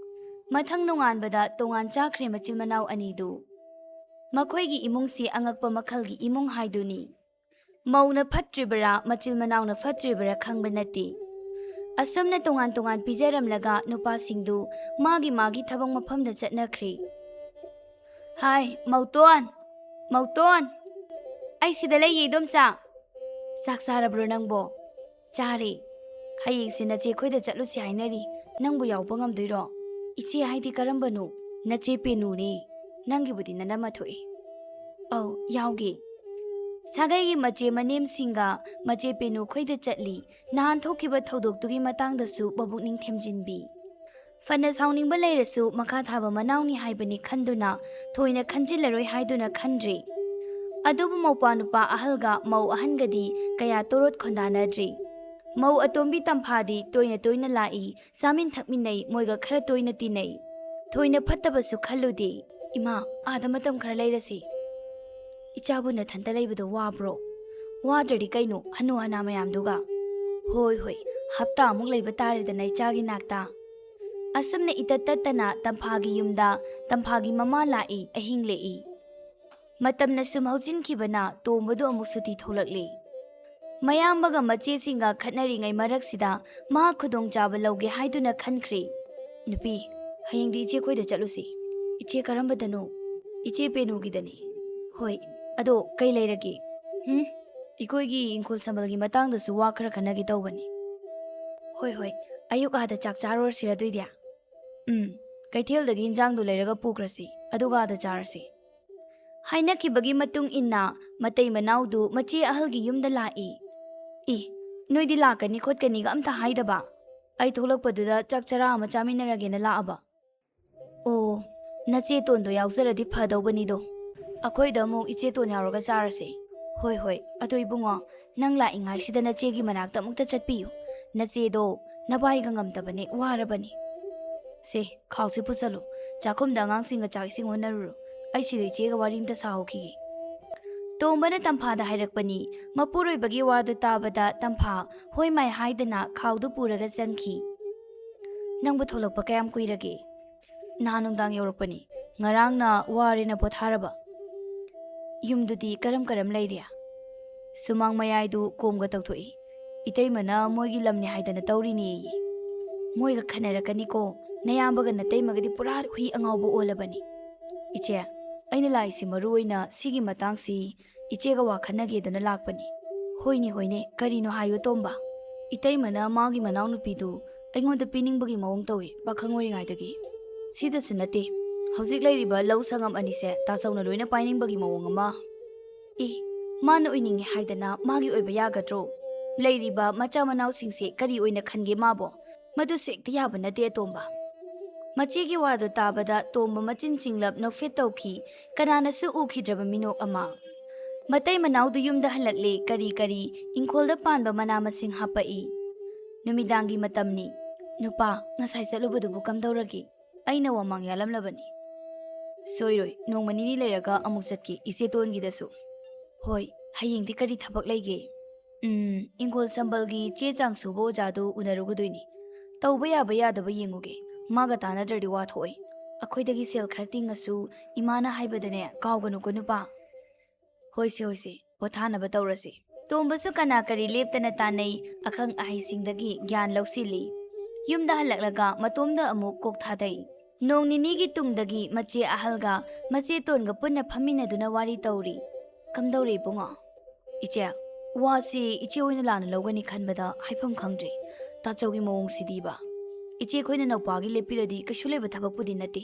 ꯃꯊꯪ ꯅꯣꯡꯉꯥꯟꯕꯗ ꯇꯣꯉꯥꯟ ꯆꯥꯈ꯭ꯔꯦ ꯃꯆꯤꯟ ꯃꯅꯥꯎ ꯑꯅꯤꯗꯨ꯫ ꯃꯈꯣꯏꯒꯤ ꯏꯃꯨꯡꯁꯤ ꯑꯉꯛꯄ ꯃꯈꯜꯒꯤ ꯏꯃꯨꯡ ꯍꯥꯏꯗꯨꯅꯤ꯫ ꯃꯧꯅ ꯐꯠꯇ꯭ꯔꯤꯕꯔꯥ, ꯃꯆꯤꯜ ꯃꯅꯥꯎꯅ ꯐꯠꯇ꯭ꯔꯤꯕꯔꯥ ꯈꯪꯕ ꯅꯠꯇꯦ꯫ ꯑꯁꯨꯝꯅ ꯇꯣꯉꯥꯟ ꯇꯣꯉꯥꯟ ꯄꯤꯖꯔꯝꯂꯒ ꯅꯨꯄꯥꯁꯤꯡꯗꯨ ꯃꯥꯒꯤ ꯃꯥꯒꯤ ꯊꯕꯛ ꯃꯐꯝꯗ ꯆꯠꯅꯈ꯭ꯔꯦ꯫ "ꯍꯥꯏ, ꯃꯧꯇꯣꯟ! ꯃꯧꯇꯣꯟ!" "ꯑꯩ ꯁꯤꯗ ꯂꯩꯌꯦ, ꯏꯗꯣꯝꯆꯥ!" "ꯆꯥꯛ ꯆꯥꯔꯕ꯭ꯔꯣ ꯅꯪꯕꯣ?" "ꯆꯥꯔꯦ꯫ ꯍꯌꯦꯡꯁꯦ ꯅꯆꯦ ꯈꯣꯏꯗ ꯆꯠꯂꯨꯁꯤ ꯍꯥꯏꯅꯔꯤ꯫ ꯅꯪꯕꯨ ꯌꯥꯎꯕ ꯉꯝꯗꯣꯏꯔꯣ?" "ꯏꯆꯦ ꯍꯥꯏꯗꯤ ꯀꯔꯝꯕꯅꯣ?" "ꯅꯆꯦ ꯄꯦꯅꯨꯅꯦ꯫ ꯅꯪꯒꯤꯕꯨꯗꯤ ꯅꯅꯝꯃ ꯊꯣꯛꯏ꯫" "ꯑꯧ, ꯌꯥꯎꯒꯦ꯫" ꯁꯥꯒꯩꯒꯤ ꯃꯆꯦ ꯃꯅꯦꯝꯁꯤꯡꯒ ꯃꯆꯦ ꯄꯦꯅꯨ ꯈꯣꯏꯗ ꯆꯠꯂꯤ꯫ ꯅꯍꯥꯟ ꯊꯣꯛꯈꯤꯕ ꯊꯧꯗꯣꯛꯇꯨꯒꯤ ꯃꯇꯥꯡꯗꯁꯨ ꯃꯕꯨꯛꯅꯤꯡ ꯊꯦꯝꯖꯤꯟꯕꯤ꯫ ꯐꯅ ꯁꯥꯎꯅꯤꯡꯕ ꯂꯩꯔꯁꯨ ꯃꯈꯥ ꯊꯥꯕ ꯃꯅꯥꯎꯅꯤ ꯍꯥꯏꯕꯅꯤ ꯈꯟꯗꯨꯅ ꯊꯣꯏꯅ ꯈꯟꯖꯤꯜꯂꯔꯣꯏ ꯍꯥꯏꯗꯨꯅ ꯈꯟꯗ꯭ꯔꯦ꯫ ꯑꯗꯨꯕꯨ ꯃꯧꯄ꯭ꯋꯥ ꯅꯨꯄꯥ ꯑꯍꯜꯒ ꯃꯧ ꯑꯍꯟꯒꯗꯤ ꯀꯌꯥ ꯇꯣꯔꯣꯠ ꯈꯣꯟꯗꯥꯅꯗ꯭ꯔꯦ꯫ ꯃꯧ ꯑꯇꯣꯝꯕꯤ ꯇꯝꯐꯥꯗꯤ ꯇꯣꯏꯅ ꯇꯣꯏꯅ ꯂꯥꯛꯏ, ꯆꯥꯃꯤꯟ ꯊꯛꯃꯤꯟꯅꯩ, ꯃꯣꯏꯒ ꯈꯔ ꯇꯣꯏꯅ ꯇꯤꯟꯅꯩ꯫ ꯊꯣꯏꯅ ꯐꯠꯇꯕꯁꯨ ꯈꯜꯂꯨꯗꯦ꯫ "ꯏꯃꯥ, ꯑꯥꯗ ꯃꯇꯝ ꯈꯔ ꯂꯩꯔꯁꯤ꯫" "ꯏꯆꯥꯕꯨ ꯅꯊꯟꯇ ꯂꯩꯕꯗꯣ ꯋꯥꯕ꯭ꯔꯣ?" "ꯋꯥꯗ꯭ꯔꯗꯤ ꯀꯩꯅꯣ, ꯍꯅꯨ ꯍꯅꯥ ꯃꯌꯥꯝꯗꯨꯒ?" "ꯍꯣꯏ, ꯍꯣꯏ, ꯍꯞꯇꯥ ꯑꯃꯨꯛ ꯂꯩꯕ ꯇꯥꯔꯦꯗꯅ ꯏꯆꯥꯒꯤ ꯅꯥꯛꯇ꯫" ꯑꯁꯨꯝꯅ ꯏꯇꯠ ꯇꯠꯇꯅ ꯇꯝꯐꯥꯒꯤ ꯌꯨꯝꯗ ꯇꯝꯐꯥꯒꯤ ꯃꯃꯥ ꯂꯥꯛꯏ, ꯑꯍꯤꯡ ꯂꯦꯛꯏ꯫ ꯃꯇꯝꯅ ꯁꯨꯝ ꯍꯧꯖꯤꯟꯈꯤꯕꯅ ꯇꯣꯝꯕꯗꯨ ꯑꯃꯨꯛ ꯁꯨꯇꯤ ꯊꯣꯛꯂꯛꯂꯦ꯫ ꯃꯌꯥꯝꯕꯒ ꯃꯆꯦꯁꯤꯡꯒ ꯈꯠꯅꯔꯤꯉꯩ ꯃꯔꯛꯁꯤꯗ ꯃꯍꯥꯛ ꯈꯨꯗꯣꯡꯆꯥꯕ ꯂꯧꯒꯦ ꯍꯥꯏꯗꯨꯅ ꯈꯟꯈ꯭ꯔꯦ꯫ "ꯅꯨꯄꯤ, ꯍꯌꯦꯡꯗꯤ ꯏꯆꯦ ꯈꯣꯏꯗ ꯆꯠꯂꯨꯁꯤ꯫" "ꯏꯆꯦ ꯀꯔꯝꯕꯗꯅꯣ?" "ꯏꯆꯦ ꯄꯦꯅꯨꯒꯤꯗꯅꯤ꯫" "ꯍꯣꯏ, ꯑꯗꯣ ꯀꯩ ꯂꯩꯔꯒꯦ?" "ꯍꯨꯝ? ꯑꯩꯈꯣꯏꯒꯤ ꯏꯪꯈꯣꯜ ꯁꯝꯕꯜꯒꯤ ꯃꯇꯥꯡꯗꯁꯨ ꯋꯥ ꯈꯔ ꯈꯟꯅꯒꯦ ꯇꯧꯕꯅꯤ꯫" "ꯍꯣꯏ, ꯍꯣꯏ, ꯑꯌꯨꯛ ꯑꯥꯗ ꯆꯥꯛ ꯆꯥꯔꯨꯔꯁꯤꯔ ꯑꯗꯨꯏꯗꯤ?" "ꯎꯝ, ꯀꯩꯊꯦꯜꯗꯒꯤ ꯏꯟꯖꯥꯡꯗꯨ ꯂꯩꯔꯒ ꯄꯨꯈ꯭ꯔꯁꯤ, ꯑꯗꯨꯒ ꯑꯥꯗ ꯆꯥꯔꯁꯤ꯫" ꯍꯥꯏꯅꯈꯤꯕꯒꯤ ꯃꯇꯨꯡ ꯏꯟꯅ ꯃꯇꯩ ꯃꯅꯥꯎꯗꯨ ꯃꯆꯦ ꯑꯍꯜꯒꯤ ꯌꯨꯝꯗ ꯂꯥꯛꯏ꯫ "ꯏ, ꯅꯣꯏꯗꯤ ꯂꯥꯛꯀꯅꯤ ꯈꯣꯠꯀꯅꯤꯒ ꯑꯝꯇ ꯍꯥꯏꯗꯕ? ꯑꯩ ꯊꯣꯛꯂꯛꯄꯗꯨꯗ ꯆꯥꯛ ꯆꯔꯥ ꯑꯃ ꯆꯥꯃꯤꯟꯅꯔꯒꯦꯅ ꯂꯥꯛꯑꯕ꯫" "ꯑꯣ, ꯅꯆꯦ ꯇꯣꯟꯗꯣ ꯌꯥꯎꯖꯔꯗꯤ ꯐꯗꯧꯕꯅꯤꯗꯣ꯫ ꯑꯩꯈꯣꯏꯗ ꯑꯃꯨꯛ ꯏꯆꯦ ꯇꯣꯟ ꯌꯥꯎꯔꯒ ꯆꯥꯔꯁꯦ꯫" "ꯍꯣꯏ, ꯍꯣꯏ, ꯑꯗꯣ ꯏꯕꯨꯡꯉꯣ, ꯅꯪ ꯂꯥꯛꯏꯉꯥꯏꯁꯤꯗ ꯅꯆꯦꯒꯤ ꯃꯅꯥꯛꯇ ꯑꯃꯨꯛꯇ ꯆꯠꯄꯤꯌꯨ꯫ ꯅꯆꯦꯗꯣ ꯅꯕꯥꯏꯒ ꯉꯝꯗꯕꯅꯦ, ꯋꯥꯔꯕꯅꯤ꯫ ꯁꯦ, ꯈꯥꯎꯁꯦ ꯄꯨꯁꯜꯂꯨ꯫ ꯆꯥꯛꯈꯨꯝꯗ ꯑꯉꯥꯡꯁꯤꯡꯒ ꯆꯥꯛ ꯏꯁꯤꯡ ꯍꯣꯠꯅꯔꯨꯔꯣ꯫ ꯑꯩ ꯁꯤꯗ ꯏꯆꯦꯒ ꯋꯥꯔꯤ ꯑꯝꯇ ꯁꯥꯍꯧꯈꯤꯒꯦ꯫" ꯇꯣꯝꯕꯅ ꯇꯝꯐꯥꯗ ꯍꯥꯏꯔꯛꯄꯅꯤ꯫ ꯃꯄꯨꯔꯣꯏꯕꯒꯤ ꯋꯥꯗꯨ ꯇꯥꯕꯗ ꯇꯝꯐꯥ ꯍꯣꯏ ꯃꯥꯏ ꯍꯥꯏꯗꯅ ꯈꯥꯎꯗꯨ ꯄꯨꯔꯒ ꯆꯪꯈꯤ꯫ "ꯅꯪꯕꯨ ꯊꯣꯛꯂꯛꯄ ꯀꯌꯥꯝ ꯀꯨꯏꯔꯒꯦ?" "ꯅꯍꯥꯟ ꯅꯨꯡꯗꯥꯡ ꯌꯧꯔꯛꯄꯅꯤ꯫ ꯉꯔꯥꯡꯅ ꯋꯥꯔꯦꯅ ꯄꯣꯊꯥꯔꯕ꯫ ꯌꯨꯝꯗꯨꯗꯤ ꯀꯔꯝ ꯀꯔꯝ ꯂꯩꯔꯤ? ꯁꯨꯃꯥꯡ ꯃꯌꯥꯏꯗꯨ ꯀꯣꯝꯒ ꯇꯧꯊꯣꯛꯏ꯫ ꯏꯇꯩꯃꯅ ꯃꯣꯏꯒꯤ ꯂꯝꯅꯤ ꯍꯥꯏꯗꯅ ꯇꯧꯔꯤꯅꯦꯌꯦ꯫ ꯃꯣꯏꯒ ꯈꯟꯅꯔꯛꯀꯅꯤꯀꯣ, ꯅꯌꯥꯝꯕꯒ ꯅꯇꯩꯃꯒꯗꯤ ꯄꯨꯔꯥ ꯍꯨꯏ ꯑꯉꯥꯎꯕ ꯑꯣꯜꯂꯕꯅꯤ꯫ ꯏꯆꯦ, ꯑꯩꯅ ꯂꯥꯛꯏꯁꯤ ꯃꯔꯨ ꯑꯣꯏꯅ ꯁꯤꯒꯤ ꯃꯇꯥꯡꯁꯤ ꯏꯆꯦꯒ ꯋꯥ ꯈꯟꯅꯒꯦꯗꯅ ꯂꯥꯛꯄꯅꯤ꯫ ꯍꯣꯏꯅꯦ, ꯍꯣꯏꯅꯦ, ꯀꯔꯤꯅꯣ ꯍꯥꯏꯌꯨ ꯇꯣꯝꯕ꯫ ꯏꯇꯩꯃꯅ ꯃꯥꯒꯤ ꯃꯅꯥꯎꯅꯨꯄꯤꯗꯨ ꯑꯩꯉꯣꯟꯗ ꯄꯤꯅꯤꯡꯕꯒꯤ ꯃꯑꯣꯡ ꯇꯧꯏ ꯄꯥꯈꯪ ꯑꯣꯏꯔꯤꯉꯩꯗꯒꯤ꯫ ꯁꯤꯗꯁꯨ ꯅꯠꯇꯦ, ꯍꯧꯖꯤꯛ ꯂꯩꯔꯤꯕ ꯂꯧ ꯁꯪꯉꯝ ꯑꯅꯤꯁꯦ ꯇꯥꯆꯧꯅ ꯂꯣꯏꯅ ꯄꯥꯏꯅꯤꯡꯕꯒꯤ ꯃꯑꯣꯡ ꯑꯃ꯫ ꯏ, ꯃꯥꯅ ꯑꯣꯏꯅꯤꯡꯉꯦ ꯍꯥꯏꯗꯅ ꯃꯥꯒꯤ ꯑꯣꯏꯕ ꯌꯥꯒꯗ꯭ꯔꯣ? ꯂꯩꯔꯤꯕ ꯃꯆꯥ ꯃꯅꯥꯎꯁꯤꯡꯁꯦ ꯀꯔꯤ ꯑꯣꯏꯅ ꯈꯟꯒꯦ ꯃꯥꯕꯣ? ꯃꯗꯨꯁꯨ ꯍꯦꯛꯇ ꯌꯥꯕ ꯅꯠꯇꯦ ꯑꯇꯣꯝꯕ꯫ ꯃꯆꯦꯒꯤ ꯋꯥꯗꯨ ꯇꯥꯕꯗ ꯇꯣꯝꯕ ꯃꯆꯤꯟ ꯆꯤꯡꯂꯞ ꯅꯣꯛꯐꯦꯠ ꯇꯧꯈꯤ, ꯀꯅꯥꯅꯁꯨ ꯎꯈꯤꯗ꯭ꯔꯕ ꯃꯤꯅꯣꯛ ꯑꯃ꯫ ꯃꯇꯩ ꯃꯅꯥꯎꯗꯨ ꯌꯨꯝꯗ ꯍꯜꯂꯛꯂꯦ, ꯀꯔꯤ ꯀꯔꯤ ꯏꯪꯈꯣꯜꯗ ꯄꯥꯟꯕ ꯃꯅꯥ ꯃꯁꯤꯡ ꯍꯥꯞꯄꯛꯏ꯫ ꯅꯨꯃꯤꯗꯥꯡꯒꯤ ꯃꯇꯝꯅꯤ꯫ ꯅꯨꯄꯥ, ꯉꯁꯥꯏ ꯆꯠꯂꯨꯕꯗꯨꯕꯨ ꯀꯝꯗꯧꯔꯒꯦ? ꯑꯩꯅ ꯋꯥꯃꯥꯡ ꯌꯥꯜꯂꯝꯂꯕꯅꯤ꯫ ꯁꯣꯏꯔꯣꯏ, ꯅꯣꯡꯃ ꯅꯤꯅꯤ ꯂꯩꯔꯒ ꯑꯃꯨꯛ ꯆꯠꯀꯦ ꯏꯆꯦ ꯇꯣꯟꯒꯤꯗꯁꯨ꯫ ꯍꯣꯏ, ꯍꯌꯦꯡꯗꯤ ꯀꯔꯤ ꯊꯕꯛ ꯂꯩꯒꯦ? ꯎꯝ, ꯏꯪꯈꯣꯜ ꯁꯝꯕꯜꯒꯤ ꯆꯦ ꯆꯥꯡ ꯁꯨꯕ ꯑꯣꯖꯥꯗꯨ ꯎꯅꯔꯨꯒꯗꯣꯏꯅꯤ꯫ ꯇꯧꯕ ꯌꯥꯕ ꯌꯥꯗꯕ ꯌꯦꯡꯉꯨꯒꯦ꯫ ꯃꯥꯒ ꯇꯥꯟꯅꯗ꯭ꯔꯗꯤ ꯋꯥ ꯊꯣꯛꯑꯣꯏ꯫ ꯑꯩꯈꯣꯏꯗꯒꯤ ꯁꯦꯜ ꯈꯔ ꯇꯤꯡꯉꯁꯨ ꯏꯃꯥꯅ ꯍꯥꯏꯕꯗꯅꯦ ꯀꯥꯎꯒꯅꯨꯀꯣ ꯅꯨꯄꯥ꯫ ꯍꯣꯏꯁꯦ, ꯍꯣꯏꯁꯦ, ꯄꯣꯊꯥꯅꯕ ꯇꯧꯔꯁꯤ꯫ ꯇꯣꯝꯕꯁꯨ ꯀꯅꯥ ꯀꯔꯤ ꯂꯦꯞꯇꯅ ꯇꯥꯟꯅꯩ, ꯑꯈꯪ ꯑꯍꯩꯁꯤꯡꯗꯒꯤ ꯒ꯭ꯌꯥꯟ ꯂꯧꯁꯤꯜꯂꯤ꯫ ꯌꯨꯝꯗ ꯍꯜꯂꯛꯂꯒ ꯃꯇꯣꯝꯗ ꯑꯃꯨꯛ ꯀꯣꯛ ꯊꯥꯗꯩ꯫ ꯅꯣꯡ ꯅꯤꯅꯤꯒꯤ ꯇꯨꯡꯗꯒꯤ ꯃꯆꯦ ꯑꯍꯜꯒ ꯃꯆꯦ ꯇꯣꯟꯒ ꯄꯨꯟꯅ ꯐꯝꯃꯤꯟꯅꯗꯨꯅ ꯋꯥꯔꯤ ꯇꯧꯔꯤ꯫ ꯀꯝꯗꯧꯔꯦ ꯏꯕꯨꯡꯉꯣ? ꯏꯆꯦ, ꯋꯥꯁꯤ ꯏꯆꯦ ꯍꯣꯏꯅ ꯂꯥꯟꯅ ꯂꯧꯒꯅꯤ ꯈꯟꯕꯗ ꯍꯥꯏꯐꯝ ꯈꯪꯗ꯭ꯔꯦ꯫ ꯇꯥꯆꯧꯒꯤ ꯃꯑꯣꯡꯁꯤꯗꯤꯕ꯫ ꯏꯆꯦ ꯑꯩꯈꯣꯏꯅ ꯅꯧꯄꯥꯒꯤ ꯂꯦꯞꯄꯤꯔꯗꯤ ꯀꯩꯁꯨ ꯂꯩꯕ ꯊꯕꯛꯄꯨꯗꯤ ꯅꯠꯇꯦ꯫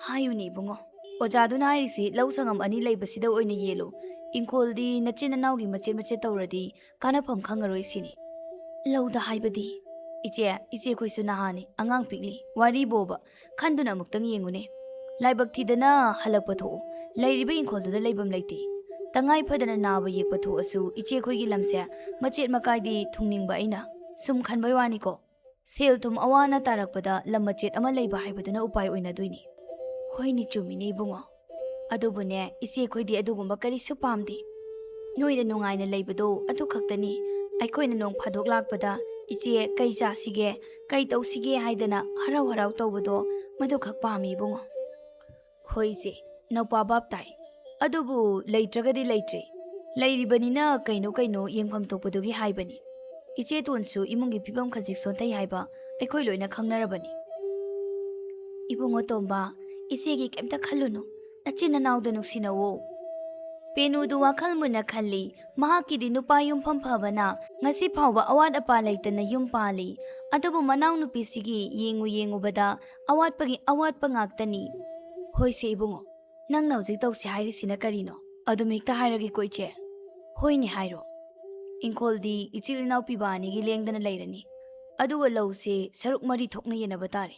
ꯍꯥꯏꯌꯨꯅꯦ ꯏꯕꯨꯡꯉꯣ꯫ ꯑꯣꯖꯥꯗꯨꯅ ꯍꯥꯏꯔꯤꯁꯤ ꯂꯧ ꯁꯪꯉꯝ ꯑꯅꯤ ꯂꯩꯕꯁꯤꯗ ꯑꯣꯏꯅ ꯌꯦꯜꯂꯨ꯫ ꯏꯪꯈꯣꯜꯗꯤ ꯅꯆꯤꯟ ꯅꯅꯥꯎꯒꯤ ꯃꯆꯦꯠ ꯃꯆꯦꯠ ꯇꯧꯔꯗꯤ ꯀꯥꯟꯅꯐꯝ ꯈꯪꯉꯔꯣꯏ ꯁꯤꯅꯤ꯫ ꯂꯧꯗ ꯍꯥꯏꯕꯗꯤ? ꯏꯆꯦ, ꯏꯆꯦꯈꯣꯏꯁꯨ ꯅꯍꯥꯅꯤ, ꯑꯉꯥꯡ ꯄꯤꯛꯂꯤ, ꯋꯥꯔꯤꯕꯣꯕ꯫ ꯈꯟꯗꯨꯅ ꯑꯃꯨꯛꯇꯪ ꯌꯦꯡꯉꯨꯅꯦ꯫ ꯂꯥꯏꯕꯛ ꯊꯤꯗꯅ ꯍꯜꯂꯛꯄ ꯊꯣꯛꯎ꯫ ꯂꯩꯔꯤꯕ ꯏꯪꯈꯣꯜꯗꯨꯗ ꯂꯩꯐꯝ ꯂꯩꯇꯦ꯫ ꯇꯉꯥꯏ ꯐꯗꯅ ꯅꯥꯕ ꯌꯦꯛꯄ ꯊꯣꯛꯑꯁꯨ ꯏꯆꯦꯈꯣꯏꯒꯤ ꯂꯝꯁꯦ ꯃꯆꯦꯠ ꯃꯀꯥꯏꯗꯤ ꯊꯨꯡꯅꯤꯡꯕ ꯑꯩꯅ꯫ ꯁꯨꯝ ꯈꯟꯕꯩ ꯋꯥꯅꯤꯀꯣ꯫ ꯁꯦꯜ ꯊꯨꯝ ꯑꯋꯥ ꯑꯅꯥ ꯇꯥꯔꯛꯄꯗ ꯂꯝ ꯃꯆꯦꯠ ꯑꯃ ꯂꯩꯕ ꯍꯥꯏꯕꯗꯨꯅ ꯎꯄꯥꯏ ꯑꯣꯏꯅꯗꯣꯏꯅꯤ꯫ ꯍꯣꯏꯅꯦ, ꯆꯨꯝꯃꯤꯅꯦ ꯏꯕꯨꯡꯉꯣ꯫ ꯑꯗꯨꯕꯨꯅꯦ, ꯏꯆꯦ ꯑꯩꯈꯣꯏꯗꯤ ꯑꯗꯨꯒꯨꯝꯕ ꯀꯔꯤꯁꯨ ꯄꯥꯝꯗꯦ꯫ ꯅꯣꯏꯗ ꯅꯨꯡꯉꯥꯏꯅ ꯂꯩꯕꯗꯣ ꯑꯗꯨ ꯈꯛꯇꯅꯤ꯫ ꯑꯩꯈꯣꯏꯅ ꯅꯣꯡ ꯐꯥꯗꯣꯛ ꯂꯥꯛꯄꯗ ꯏꯆꯦ ꯀꯩ ꯆꯥꯁꯤꯒꯦ, ꯀꯩ ꯇꯧꯁꯤꯒꯦ ꯍꯥꯏꯗꯅ ꯍꯔꯥꯎ ꯍꯔꯥꯎ ꯇꯧꯕꯗꯣ ꯃꯗꯨꯈꯛ ꯄꯥꯝꯃꯤ ꯏꯕꯨꯡꯉꯣ꯫ ꯍꯣꯏ ꯏꯆꯦ, ꯅꯧꯄꯥ ꯚꯥꯞ ꯇꯥꯏ꯫ ꯑꯗꯨꯕꯨ ꯂꯩꯇ꯭ꯔꯒꯗꯤ ꯂꯩꯇ꯭ꯔꯦ꯫ ꯂꯩꯔꯤꯕꯅꯤꯅ ꯀꯩꯅꯣ ꯀꯩꯅꯣ ꯌꯦꯡꯐꯝ ꯊꯣꯛꯄꯗꯨꯒꯤ ꯍꯥꯏꯕꯅꯤ꯫ ꯏꯆꯦꯇꯣꯟꯁꯨ ꯏꯃꯨꯡꯒꯤ ꯐꯤꯕꯝ ꯈꯖꯤꯛ ꯁꯣꯟꯊꯩ ꯍꯥꯏꯕ ꯑꯩꯈꯣꯏ ꯂꯣꯏꯅ ꯈꯪꯅꯔꯕꯅꯤ꯫ "ꯏꯕꯨꯡꯉꯣ ꯇꯣꯝꯕ, ꯏꯆꯦꯒꯤ ꯀꯩꯝꯇ ꯈꯜꯂꯨꯅꯨ, ꯅꯆꯤꯟ ꯅꯅꯥꯎꯗ ꯅꯨꯡꯁꯤꯅꯧꯋꯣ꯫" ꯄꯦꯅꯨꯗꯨ ꯋꯥꯈꯜ ꯃꯨꯟꯅ ꯈꯜꯂꯤ꯫ ꯃꯍꯥꯛꯀꯤꯗꯤ ꯅꯨꯄꯥ ꯌꯨꯝꯐꯝ ꯐꯕꯅ ꯉꯁꯤ ꯐꯥꯎꯕ ꯑꯋꯥꯠ ꯑꯄꯥ ꯂꯩꯇꯅ ꯌꯨꯝ ꯄꯥꯜꯂꯤ꯫ ꯑꯗꯨꯕꯨ ꯃꯅꯥꯎꯅꯨꯄꯤꯁꯤꯒꯤ ꯌꯦꯡꯉꯨ ꯌꯦꯡꯉꯨꯕꯗ ꯑꯋꯥꯠꯄꯒꯤ ꯑꯋꯥꯠꯄ ꯉꯥꯛꯇꯅꯤ꯫ "ꯍꯣꯏꯁꯦ ꯏꯕꯨꯡꯉꯣ, ꯅꯪꯅ ꯍꯧꯖꯤꯛ ꯇꯧꯁꯦ ꯍꯥꯏꯔꯤꯁꯤꯅ ꯀꯔꯤꯅꯣ? ꯑꯗꯨꯝ ꯍꯦꯛꯇ ꯍꯥꯏꯔꯒꯦꯀꯣ ꯏꯆꯦ꯫" "ꯍꯣꯏꯅꯦ ꯍꯥꯏꯔꯣ꯫" "ꯏꯪꯈꯣꯜꯗꯤ ꯏꯆꯤꯜ ꯏꯅꯥꯎ ꯄꯤꯕ ꯑꯅꯤꯒꯤ ꯂꯦꯡꯗꯅ ꯂꯩꯔꯅꯤ, ꯑꯗꯨꯒ ꯂꯧꯁꯦ ꯁꯔꯨꯛ ꯃꯔꯤ ꯊꯣꯛꯅ ꯌꯦꯟꯅꯕ ꯇꯥꯔꯦ꯫"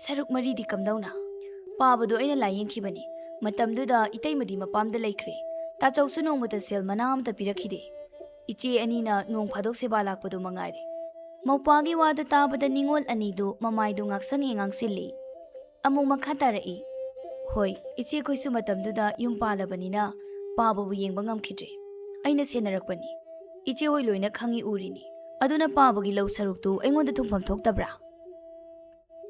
"ꯁꯔꯨꯛ ꯃꯔꯤꯗꯤ ꯀꯝꯗꯧꯅ?" "ꯄꯥꯕꯗꯣ ꯑꯩꯅ ꯂꯥꯏꯌꯦꯡꯈꯤꯕꯅꯤ꯫ ꯃꯇꯝꯗꯨꯗ ꯏꯇꯩꯃꯗꯤ ꯃꯄꯥꯝꯗ ꯂꯩꯈ꯭ꯔꯦ꯫ ꯇꯥꯆꯧꯁꯨ ꯅꯣꯡꯃꯇ ꯁꯦꯜ ꯃꯅꯥ ꯑꯃꯇ ꯄꯤꯔꯛꯈꯤꯗꯦ꯫ ꯏꯆꯦ ꯑꯅꯤꯅ ꯅꯣꯡ ꯐꯥꯗꯣꯛ ꯁꯦꯕꯥ ꯂꯥꯛꯄꯗꯨ ꯃꯉꯥꯏꯔꯦ꯫" ꯃꯧꯄ꯭ꯋꯥꯒꯤ ꯋꯥꯗꯨ ꯇꯥꯕꯗ ꯅꯤꯉꯣꯜ ꯑꯅꯤꯗꯨ ꯃꯃꯥꯏꯗꯨ ꯉꯥꯡꯁꯪ ꯍꯦꯛ ꯉꯥꯡꯁꯤꯜꯂꯤ꯫ ꯑꯃꯨꯛ ꯃꯈꯥ ꯇꯥꯔꯛꯏ꯫ "ꯍꯣꯏ, ꯏꯆꯦꯈꯣꯏꯁꯨ ꯃꯇꯝꯗꯨꯗ ꯌꯨꯝ ꯄꯥꯜꯂꯕꯅꯤꯅ ꯄꯥꯕꯕꯨ ꯌꯦꯡꯕ ꯉꯝꯈꯤꯗ꯭ꯔꯦ꯫ ꯑꯩꯅ ꯁꯦꯟꯅꯔꯛꯄꯅꯤ꯫ ꯏꯆꯦ ꯍꯣꯏ ꯂꯣꯏꯅ ꯈꯪꯏ ꯎꯔꯤꯅꯤ꯫ ꯑꯗꯨꯅ ꯄꯥꯕꯒꯤ ꯂꯧ ꯁꯔꯨꯛꯇꯨ ꯑꯩꯉꯣꯟꯗ ꯊꯨꯡꯐꯝ ꯊꯣꯛꯇꯕ꯭ꯔꯥ?"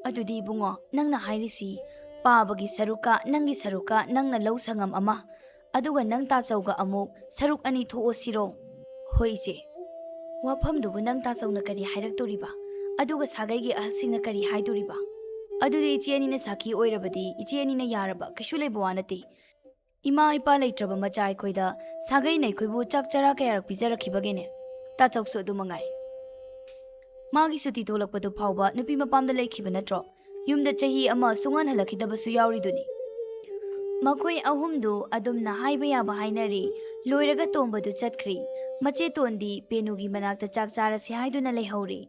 "ꯑꯗꯨꯗꯤ ꯏꯕꯨꯡꯉꯣ, ꯅꯪꯅ ꯍꯥꯏꯔꯤꯁꯤ ꯄꯥꯕꯒꯤ ꯁꯔꯨꯛꯀ ꯅꯪꯒꯤ ꯁꯔꯨꯛꯀ ꯅꯪꯅ ꯂꯧ ꯁꯪꯉꯝ ꯑꯃ, ꯑꯗꯨꯒ ꯅꯪ ꯇꯥꯆꯧꯒ ꯑꯃꯨꯛ ꯁꯔꯨꯛ ꯑꯅꯤ ꯊꯣꯛꯑꯣ ꯁꯤꯔꯣ?" "ꯍꯣꯏ ꯏꯆꯦ꯫" "ꯋꯥꯐꯝꯗꯨꯕꯨ ꯅꯪ ꯇꯥꯆꯧꯅ ꯀꯔꯤ ꯍꯥꯏꯔꯛꯇꯣꯔꯤꯕ? ꯑꯗꯨꯒ ꯁꯥꯒꯩꯒꯤ ꯑꯍꯜꯁꯤꯡꯅ ꯀꯔꯤ ꯍꯥꯏꯗꯣꯔꯤꯕ?" "ꯑꯗꯨꯗꯤ ꯏꯆꯦ ꯑꯅꯤꯅ ꯁꯥꯈꯤ ꯑꯣꯏꯔꯕꯗꯤ ꯏꯆꯦ ꯑꯅꯤꯅ ꯌꯥꯔꯕ ꯀꯩꯁꯨ ꯂꯩꯕ ꯋꯥ ꯅꯠꯇꯦ꯫ ꯏꯃꯥ ꯏꯄꯥ ꯂꯩꯇ꯭ꯔꯕ ꯃꯆꯥ ꯑꯩꯈꯣꯏꯗ ꯁꯥꯒꯩꯅ ꯑꯩꯈꯣꯏꯕꯨ ꯆꯥꯛ ꯆꯔꯥ ꯀꯌꯥꯔꯛ ꯄꯤꯖꯔꯛꯈꯤꯕꯒꯦꯅꯦ? ꯇꯥꯆꯧꯁꯨ ꯑꯗꯨ ꯃꯉꯥꯏ꯫ ꯃꯥꯒꯤ ꯁꯨꯇꯤ ꯊꯣꯛꯂꯛꯄꯗꯨ ꯐꯥꯎꯕ ꯅꯨꯄꯤ ꯃꯄꯥꯝꯗ ꯂꯩꯈꯤꯕ ꯅꯠꯇ꯭ꯔꯣ? ꯌꯨꯝꯗ ꯆꯍꯤ ꯑꯃ ꯁꯨꯡꯍꯟ ꯍꯜꯂꯛꯈꯤꯗꯕꯁꯨ ꯌꯥꯎꯔꯤꯗꯨꯅꯤ꯫" ꯃꯈꯣꯏ ꯑꯍꯨꯝꯗꯨ ꯑꯗꯨꯝꯅ ꯍꯥꯏꯕ ꯌꯥꯕ ꯍꯥꯏꯅꯔꯤ꯫ ꯂꯣꯏꯔꯒ ꯇꯣꯝꯕꯗꯨ ꯆꯠꯈ꯭ꯔꯤ꯫ ꯃꯆꯦ ꯇꯣꯟꯗꯤ ꯄꯦꯅꯨꯒꯤ ꯃꯅꯥꯛꯇ ꯆꯥꯛ ꯆꯥꯔꯁꯤ ꯍꯥꯏꯗꯨꯅ ꯂꯩꯍꯧꯔꯤ꯫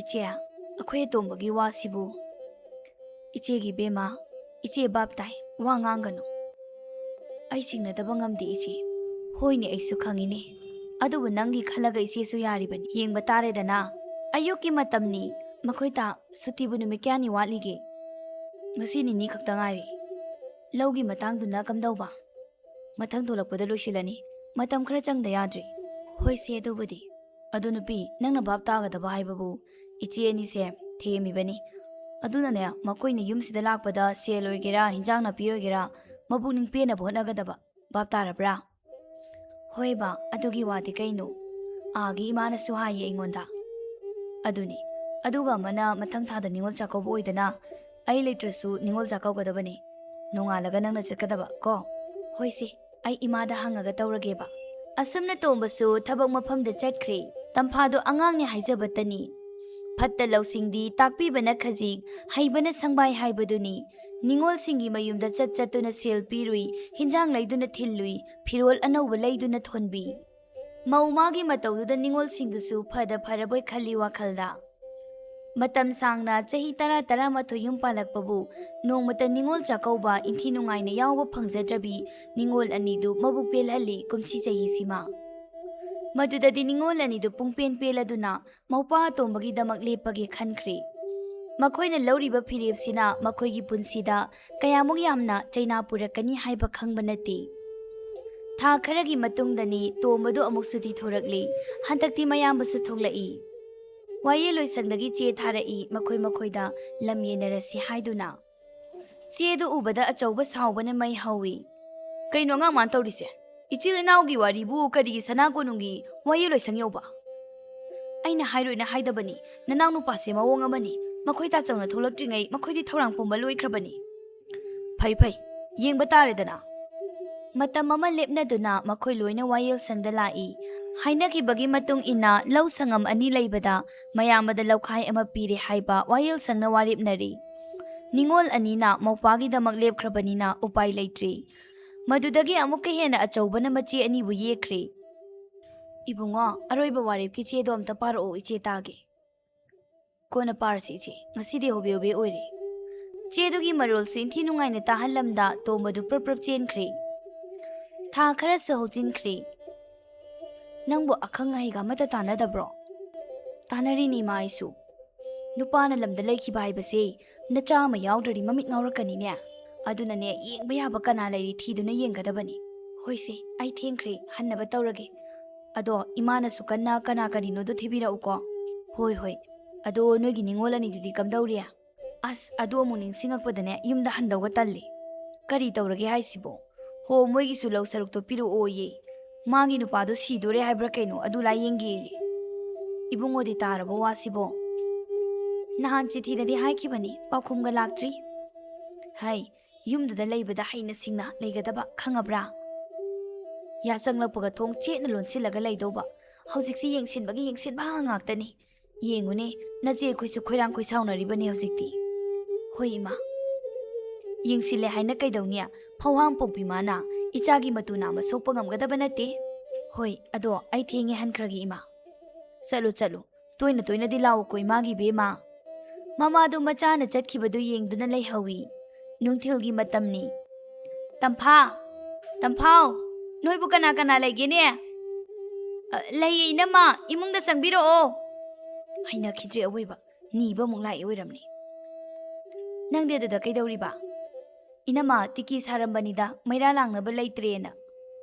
"ꯏꯆꯦ, ꯑꯩꯈꯣꯏ ꯑꯇꯣꯝꯕꯒꯤ ꯋꯥꯁꯤꯕꯨ?" "ꯏꯆꯦꯒꯤ ꯏꯕꯦꯝꯃ, ꯏꯆꯦ ꯚꯥꯞ ꯇꯥꯏ, ꯋꯥ ꯉꯥꯡꯒꯅꯨ꯫ ꯑꯩ ꯆꯤꯡꯅꯗꯕ ꯉꯝꯗꯦ ꯏꯆꯦ꯫" "ꯍꯣꯏꯅꯦ, ꯑꯩꯁꯨ ꯈꯪꯉꯤꯅꯦ꯫ ꯑꯗꯨꯕꯨ ꯅꯪꯒꯤ ꯈꯜꯂꯒ ꯏꯆꯦꯁꯨ ꯌꯥꯔꯤꯕꯅꯤ꯫ ꯌꯦꯡꯕ ꯇꯥꯔꯦꯗꯅ꯫ ꯑꯌꯨꯛꯀꯤ ꯃꯇꯝꯅꯤ꯫ ꯃꯈꯣꯏ ꯇꯥ ꯁꯨꯇꯤꯕꯨ ꯅꯨꯃꯤꯠ ꯀꯌꯥꯅꯤ ꯋꯥꯠꯂꯤꯒꯦ?" "ꯉꯁꯤ ꯅꯤꯅꯤ ꯈꯛꯇ ꯉꯥꯏꯔꯤ꯫" "ꯂꯧꯒꯤ ꯃꯇꯥꯡꯗꯨꯅ ꯀꯝꯗꯧꯕ?" "ꯃꯊꯪ ꯊꯣꯛꯂꯛꯄꯗ ꯂꯣꯏꯁꯤꯜꯂꯅꯤ꯫ ꯃꯇꯝ ꯈꯔ ꯆꯪꯗ ꯌꯥꯗ꯭ꯔꯤ꯫" "ꯍꯣꯏꯁꯦ, ꯑꯗꯨꯕꯨꯗꯤ꯫ ꯑꯗꯨ ꯅꯨꯄꯤ, ꯅꯪꯅ ꯚꯥꯞ ꯇꯥꯒꯗꯕ ꯍꯥꯏꯕꯕꯨ ꯏꯆꯦ ꯑꯅꯤꯁꯦ ꯊꯦꯝꯃꯤꯕꯅꯤ꯫ ꯑꯗꯨꯅꯅꯦ, ꯃꯈꯣꯏꯅ ꯌꯨꯝꯁꯤꯗ ꯂꯥꯛꯄꯗ ꯁꯦꯜ ꯑꯣꯏꯒꯦꯔꯥ, ꯍꯤꯟꯖꯥꯡ ꯅꯥꯄꯤ ꯑꯣꯏꯒꯦꯔꯥ, ꯃꯄꯨꯛꯅꯤꯡ ꯄꯦꯟꯅꯕ ꯍꯣꯠꯅꯒꯗꯕ꯫ ꯚꯥꯞ ꯇꯥꯔꯕ꯭ꯔꯥ? ꯍꯣꯏꯕ, ꯑꯗꯨꯒꯤ ꯋꯥꯗꯤ ꯀꯩꯅꯣ? ꯑꯥꯒꯤ ꯏꯃꯥꯅꯁꯨ ꯍꯥꯏꯌꯦ ꯑꯩꯉꯣꯟꯗ꯫ ꯑꯗꯨꯅꯤ, ꯑꯗꯨꯒ ꯑꯃꯅ ꯃꯊꯪ ꯊꯥꯗ ꯅꯤꯉꯣꯜ ꯆꯥꯛꯀꯧꯕ ꯑꯣꯏꯗꯅ, ꯑꯩ ꯂꯩꯇ꯭ꯔꯁꯨ ꯅꯤꯉꯣꯜ ꯆꯥꯛꯀꯧꯒꯗꯕꯅꯤ꯫ ꯅꯣꯡꯉꯥꯜꯂꯒ ꯅꯪꯅ ꯆꯠꯀꯗꯕ ꯀꯣ꯫ ꯍꯣꯏꯁꯦ, ꯑꯩ ꯏꯃꯥꯗ ꯍꯪꯉꯒ ꯇꯧꯔꯒꯦꯕ꯫ ꯑꯁꯨꯝꯅ ꯇꯣꯝꯕꯁꯨ ꯊꯕꯛ ꯃꯐꯝꯗ ꯆꯠꯈ꯭ꯔꯦ꯫ ꯇꯝꯐꯥꯗꯣ ꯑꯉꯥꯡꯅꯤ ꯍꯥꯏꯖꯕꯇꯅꯤ꯫ ꯐꯠꯇ ꯂꯧꯁꯤꯡꯗꯤ ꯇꯥꯛꯄꯤꯕꯅ ꯈꯖꯤꯛ, ꯍꯩꯕꯅ ꯁꯪꯕꯥꯏ ꯍꯥꯏꯕꯗꯨꯅꯤ꯫ ꯅꯤꯉꯣꯜꯁꯤꯡꯒꯤ ꯃꯌꯨꯝꯗ ꯆꯠ ꯆꯠꯇꯨꯅ ꯁꯦꯜ ꯄꯤꯔꯨꯏ, ꯍꯤꯟꯖꯥꯡ ꯂꯩꯗꯨꯅ ꯊꯤꯜꯂꯨꯏ, ꯐꯤꯔꯣꯜ ꯑꯅꯧꯕ ꯂꯩꯗꯨꯅ ꯊꯣꯟꯕꯤ꯫ ꯃꯧ ꯃꯥꯒꯤ ꯃꯇꯧꯗꯨꯗ ꯅꯤꯉꯣꯜꯁꯤꯡꯗꯨꯁꯨ ꯐꯗ ꯐꯔꯕꯣꯏ ꯈꯜꯂꯤ ꯋꯥꯈꯜꯗ꯫ ꯃꯇꯝ ꯁꯥꯡꯅ ꯆꯍꯤ ꯇꯔꯥ, ꯇꯔꯥꯃꯥꯊꯣꯏ ꯌꯨꯝ ꯄꯥꯜꯂꯛꯄꯕꯨ ꯅꯣꯡꯃꯇ ꯅꯤꯉꯣꯜ ꯆꯥꯛꯀꯧꯕ ꯏꯟꯊꯤ ꯅꯨꯡꯉꯥꯏꯅ ꯌꯥꯎꯕ ꯐꯪꯖꯗ꯭ꯔꯕꯤ ꯅꯤꯉꯣꯜ ꯑꯅꯤꯗꯨ ꯃꯕꯨꯛ ꯄꯦꯜꯍꯜꯂꯤ ꯀꯨꯝꯁꯤ ꯆꯍꯤꯁꯤꯃ꯫ ꯃꯗꯨꯗꯗꯤ ꯅꯤꯉꯣꯜ ꯑꯅꯤꯗꯨ ꯄꯨꯡꯄꯦꯟ ꯄꯦꯜꯂꯗꯨꯅ ꯃꯧꯄꯥ ꯑꯇꯣꯝꯕꯒꯤꯗꯃꯛ ꯂꯦꯞꯄꯒꯦ ꯈꯟꯈ꯭ꯔꯦ꯫ ꯃꯈꯣꯏꯅ ꯂꯧꯔꯤꯕ ꯐꯤꯔꯦꯞꯁꯤꯅ ꯃꯈꯣꯏꯒꯤ ꯄꯨꯟꯁꯤꯗ ꯀꯌꯥꯃꯨꯛ ꯌꯥꯝꯅ ꯆꯩꯅꯥ ꯄꯨꯔꯛꯀꯅꯤ ꯍꯥꯏꯕ ꯈꯪꯕ ꯅꯠꯇꯦ꯫ ꯊꯥ ꯈꯔꯒꯤ ꯃꯇꯨꯡꯗꯅꯤ ꯇꯣꯝꯕꯗꯨ ꯑꯃꯨꯛ ꯁꯨꯇꯤ ꯊꯣꯔꯛꯂꯤ꯫ ꯍꯟꯗꯛꯇꯤ ꯃꯌꯥꯝꯕꯁꯨ ꯊꯣꯛꯂꯛꯏ꯫ ꯋꯥꯌꯦꯜꯂꯣꯏꯁꯪꯗꯒꯤ ꯆꯦ ꯊꯥꯔꯛꯏ, ꯃꯈꯣꯏ ꯃꯈꯣꯏꯗ ꯂꯝ ꯌꯦꯟꯅꯔꯁꯤ ꯍꯥꯏꯗꯨꯅ꯫ ꯆꯦꯗꯨ ꯎꯕꯗ ꯑꯆꯧꯕ ꯁꯥꯎꯕꯅ ꯃꯩ ꯍꯧꯏ꯫ "ꯀꯩꯅꯣ ꯑꯉꯥꯡ ꯃꯥꯅ ꯇꯧꯔꯤꯁꯦ? ꯏꯆꯤꯜ ꯏꯅꯥꯎꯒꯤ ꯋꯥꯔꯤꯕꯨ ꯀꯔꯤꯒꯤ ꯁꯅꯥ ꯀꯣꯅꯨꯡꯒꯤ ꯋꯥꯌꯦꯜꯂꯣꯏꯁꯪ ꯌꯧꯕ?" "ꯑꯩꯅ ꯍꯥꯏꯔꯣꯏꯅ ꯍꯥꯏꯗꯕꯅꯤ꯫ ꯅꯅꯥꯎ ꯅꯨꯄꯥꯁꯦ ꯃꯑꯣꯡ ꯑꯃꯅꯤ꯫ ꯃꯈꯣꯏ ꯇꯥꯆꯧꯅ ꯊꯣꯛꯂꯛꯇ꯭ꯔꯤꯉꯩ ꯃꯈꯣꯏꯗꯤ ꯊꯧꯔꯥꯡ ꯄꯨꯝꯕ ꯂꯣꯏꯈ꯭ꯔꯕꯅꯤ꯫" "ꯐꯩ ꯐꯩ, ꯌꯦꯡꯕ ꯇꯥꯔꯦꯗꯅ꯫" ꯃꯇꯝ ꯑꯃ ꯂꯦꯞꯅꯗꯨꯅ ꯃꯈꯣꯏ ꯂꯣꯏꯅ ꯋꯥꯌꯦꯜꯁꯪꯗ ꯂꯥꯛꯏ꯫ ꯍꯥꯏꯅꯈꯤꯕꯒꯤ ꯃꯇꯨꯡ ꯏꯟꯅ ꯂꯧ ꯁꯪꯉꯝ ꯑꯅꯤ ꯂꯩꯕꯗ ꯃꯌꯥꯝꯕꯗ ꯂꯧꯈꯥꯏ ꯑꯃ ꯄꯤꯔꯦ ꯍꯥꯏꯕ ꯋꯥꯌꯦꯜꯁꯪꯅ ꯋꯥꯔꯦꯞꯅꯔꯤ꯫ ꯅꯤꯉꯣꯜ ꯑꯅꯤꯅ ꯃꯧꯄꯥꯒꯤꯗꯃꯛ ꯂꯦꯞꯈ꯭ꯔꯕꯅꯤꯅ ꯎꯄꯥꯏ ꯂꯩꯇ꯭ꯔꯤ꯫ ꯃꯗꯨꯗꯒꯤ ꯑꯃꯨꯛꯀ ꯍꯦꯟꯅ ꯑꯆꯧꯕꯅ ꯃꯆꯦ ꯑꯅꯤꯕꯨ ꯌꯦꯛꯈ꯭ꯔꯦ꯫ "ꯏꯕꯨꯡꯉꯣ, ꯑꯔꯣꯏꯕ ꯋꯥꯔꯦꯞꯀꯤ ꯆꯦꯗꯣ ꯑꯝꯇ ꯄꯥꯔꯛꯑꯣ, ꯏꯆꯦ ꯇꯥꯒꯦ꯫" "ꯀꯣꯟꯅ ꯄꯥꯔꯁꯤ ꯏꯆꯦ, ꯉꯁꯤꯗꯤ ꯍꯣꯕꯦ ꯍꯣꯕꯦ ꯑꯣꯏꯔꯦ꯫" ꯆꯦꯗꯨꯒꯤ ꯃꯔꯣꯜꯁꯨ ꯏꯟꯊꯤ ꯅꯨꯡꯉꯥꯏꯅ ꯇꯥꯍꯜꯂꯝꯗ ꯇꯣꯝꯕꯗꯨ ꯄ꯭ꯔꯞ ꯄ꯭ꯔꯞ ꯆꯦꯟꯈ꯭ꯔꯦ꯫ ꯊꯥ ꯈꯔꯁꯨ ꯍꯧꯖꯤꯟꯈ꯭ꯔꯦ꯫ "ꯅꯪꯕꯨ ꯑꯈꯪ ꯑꯍꯩꯒ ꯑꯃꯠꯇ ꯇꯥꯟꯅꯗꯕ꯭ꯔꯣ?" "ꯇꯥꯟꯅꯔꯤꯅꯤ ꯏꯃꯥ ꯑꯩꯁꯨ꯫ ꯅꯨꯄꯥꯅ ꯂꯝꯗ ꯂꯩꯈꯤꯕ ꯍꯥꯏꯕꯁꯦ ꯅꯆꯥ ꯑꯃ ꯌꯥꯎꯗ꯭ꯔꯗꯤ ꯃꯃꯤꯠ ꯉꯥꯎꯔꯛꯀꯅꯤꯅꯦ꯫ ꯑꯗꯨꯅꯅꯦ ꯌꯦꯡꯕ ꯌꯥꯕ ꯀꯅꯥ ꯂꯩꯔꯤ ꯊꯤꯗꯨꯅ ꯌꯦꯡꯒꯗꯕꯅꯤ꯫ ꯍꯣꯏꯁꯦ, ꯑꯩ ꯊꯦꯡꯈ꯭ꯔꯦ, ꯍꯟꯅꯕ ꯇꯧꯔꯒꯦ꯫ ꯑꯗꯣ ꯏꯃꯥꯅꯁꯨ ꯀꯟꯅ ꯀꯅꯥ ꯀꯔꯤꯅꯣꯗꯣ ꯊꯤꯕꯤꯔꯛꯎꯀꯣ꯫" "ꯍꯣꯏ ꯍꯣꯏ꯫ ꯑꯗꯣ ꯅꯣꯏꯒꯤ ꯅꯤꯉꯣꯜ ꯑꯅꯤꯗꯨꯗꯤ ꯀꯝꯗꯧꯔꯤ?" "ꯑꯁ, ꯑꯗꯨ ꯑꯃꯨꯛ ꯅꯤꯡꯁꯤꯡꯉꯛꯄꯗꯅꯦ ꯌꯨꯝꯗ ꯍꯟꯗꯧꯒ ꯇꯜꯂꯤ꯫" "ꯀꯔꯤ ꯇꯧꯔꯒꯦ ꯍꯥꯏꯁꯤꯕꯣ? ꯍꯣ, ꯃꯣꯏꯒꯤꯁꯨ ꯂꯧ ꯁꯔꯨꯛꯇꯣ ꯄꯤꯔꯛꯑꯣꯌꯦ꯫ ꯃꯥꯒꯤ ꯅꯨꯄꯥꯗꯣ ꯁꯤꯗꯣꯔꯦ ꯍꯥꯏꯕ꯭ꯔꯥ ꯀꯩꯅꯣ, ꯑꯗꯨ ꯂꯥꯏꯌꯦꯡꯒꯦꯌꯦ꯫" "ꯏꯕꯨꯡꯉꯣꯗꯤ ꯇꯥꯔꯕꯣ ꯋꯥꯁꯤꯕꯣ?" "ꯅꯍꯥꯟ ꯆꯤꯊꯤꯗꯗꯤ ꯍꯥꯏꯈꯤꯕꯅꯤ, ꯄꯥꯎꯈꯨꯝꯒ ꯂꯥꯛꯇ꯭ꯔꯤ꯫" "ꯍꯩ, ꯌꯨꯝꯗꯨꯗ ꯂꯩꯕꯗ ꯍꯩꯅ ꯁꯤꯡꯅ ꯂꯩꯒꯗꯕ, ꯈꯪꯉꯕ꯭ꯔꯥ? ꯌꯥꯆꯪꯂꯛꯄꯒ ꯊꯣꯡ ꯆꯦꯠꯅ ꯂꯣꯟꯁꯤꯜꯂꯒ ꯂꯩꯗꯧꯕ꯫ ꯍꯧꯖꯤꯛꯁꯤ ꯌꯦꯡꯁꯤꯟꯕꯒꯤ ꯌꯦꯡꯁꯤꯟꯕ ꯉꯥꯛꯇꯅꯤ꯫ ꯌꯦꯡꯉꯨꯅꯦ, ꯅꯆꯦ ꯑꯩꯈꯣꯏꯁꯨ ꯈꯣꯏꯔꯥꯡ ꯈꯣꯏꯁꯥꯎꯅꯔꯤꯕꯅꯤ ꯍꯧꯖꯤꯛꯇꯤ꯫" "ꯍꯣꯏ ꯏꯃꯥ꯫" "ꯌꯦꯡꯁꯤꯜꯂꯦ ꯍꯥꯏꯅ ꯀꯩꯗꯧꯅꯤ? ꯐꯧꯍꯥꯝ ꯄꯣꯛꯄꯤ ꯃꯥꯅ ꯏꯆꯥꯒꯤ ꯃꯇꯨ ꯅꯥꯝꯃ ꯁꯣꯛꯄ ꯉꯝꯒꯗꯕ ꯅꯠꯇꯦ꯫ ꯍꯣꯏ, ꯑꯗꯣ ꯑꯩ ꯊꯦꯡꯉꯦ ꯍꯟꯈ꯭ꯔꯒꯦ ꯏꯃꯥ꯫" "ꯆꯠꯂꯨ, ꯆꯠꯂꯨ꯫ ꯇꯣꯏꯅ ꯇꯣꯏꯅꯗꯤ ꯂꯥꯛꯎꯀꯣ ꯏꯃꯥꯒꯤ ꯏꯕꯦꯝꯃ꯫" ꯃꯃꯥꯗꯨ ꯃꯆꯥꯅ ꯆꯠꯈꯤꯕꯗꯨ ꯌꯦꯡꯗꯨꯅ ꯂꯩꯍꯧꯏ꯫ ꯅꯨꯡꯊꯤꯜꯒꯤ ꯃꯇꯝꯅꯤ꯫ "ꯇꯝꯐꯥ! ꯇꯝꯐꯥꯎ! ꯅꯣꯏꯕꯨ ꯀꯅꯥ ꯀꯅꯥ ꯂꯩꯒꯦꯅꯦ?" "ꯑ, ꯂꯩꯌꯦ ꯏꯅꯝꯃ, ꯏꯃꯨꯡꯗ ꯆꯪꯕꯤꯔꯛꯑꯣ꯫" ꯍꯩꯅꯈꯤꯗ꯭ꯔꯦ ꯑꯋꯣꯏꯕ, ꯅꯤꯕ ꯑꯃꯨꯛ ꯂꯥꯛꯏ ꯑꯣꯏꯔꯝꯅꯤ꯫ "ꯅꯪꯗꯤ ꯑꯗꯨꯗ ꯀꯩꯗꯧꯔꯤꯕ?" "ꯏꯅꯝꯃ, ꯇꯤꯀꯤ ꯁꯥꯔꯝꯕꯅꯤꯗ, ꯃꯩꯔꯥ ꯂꯥꯡꯅꯕ ꯂꯩꯇ꯭ꯔꯦꯅ꯫"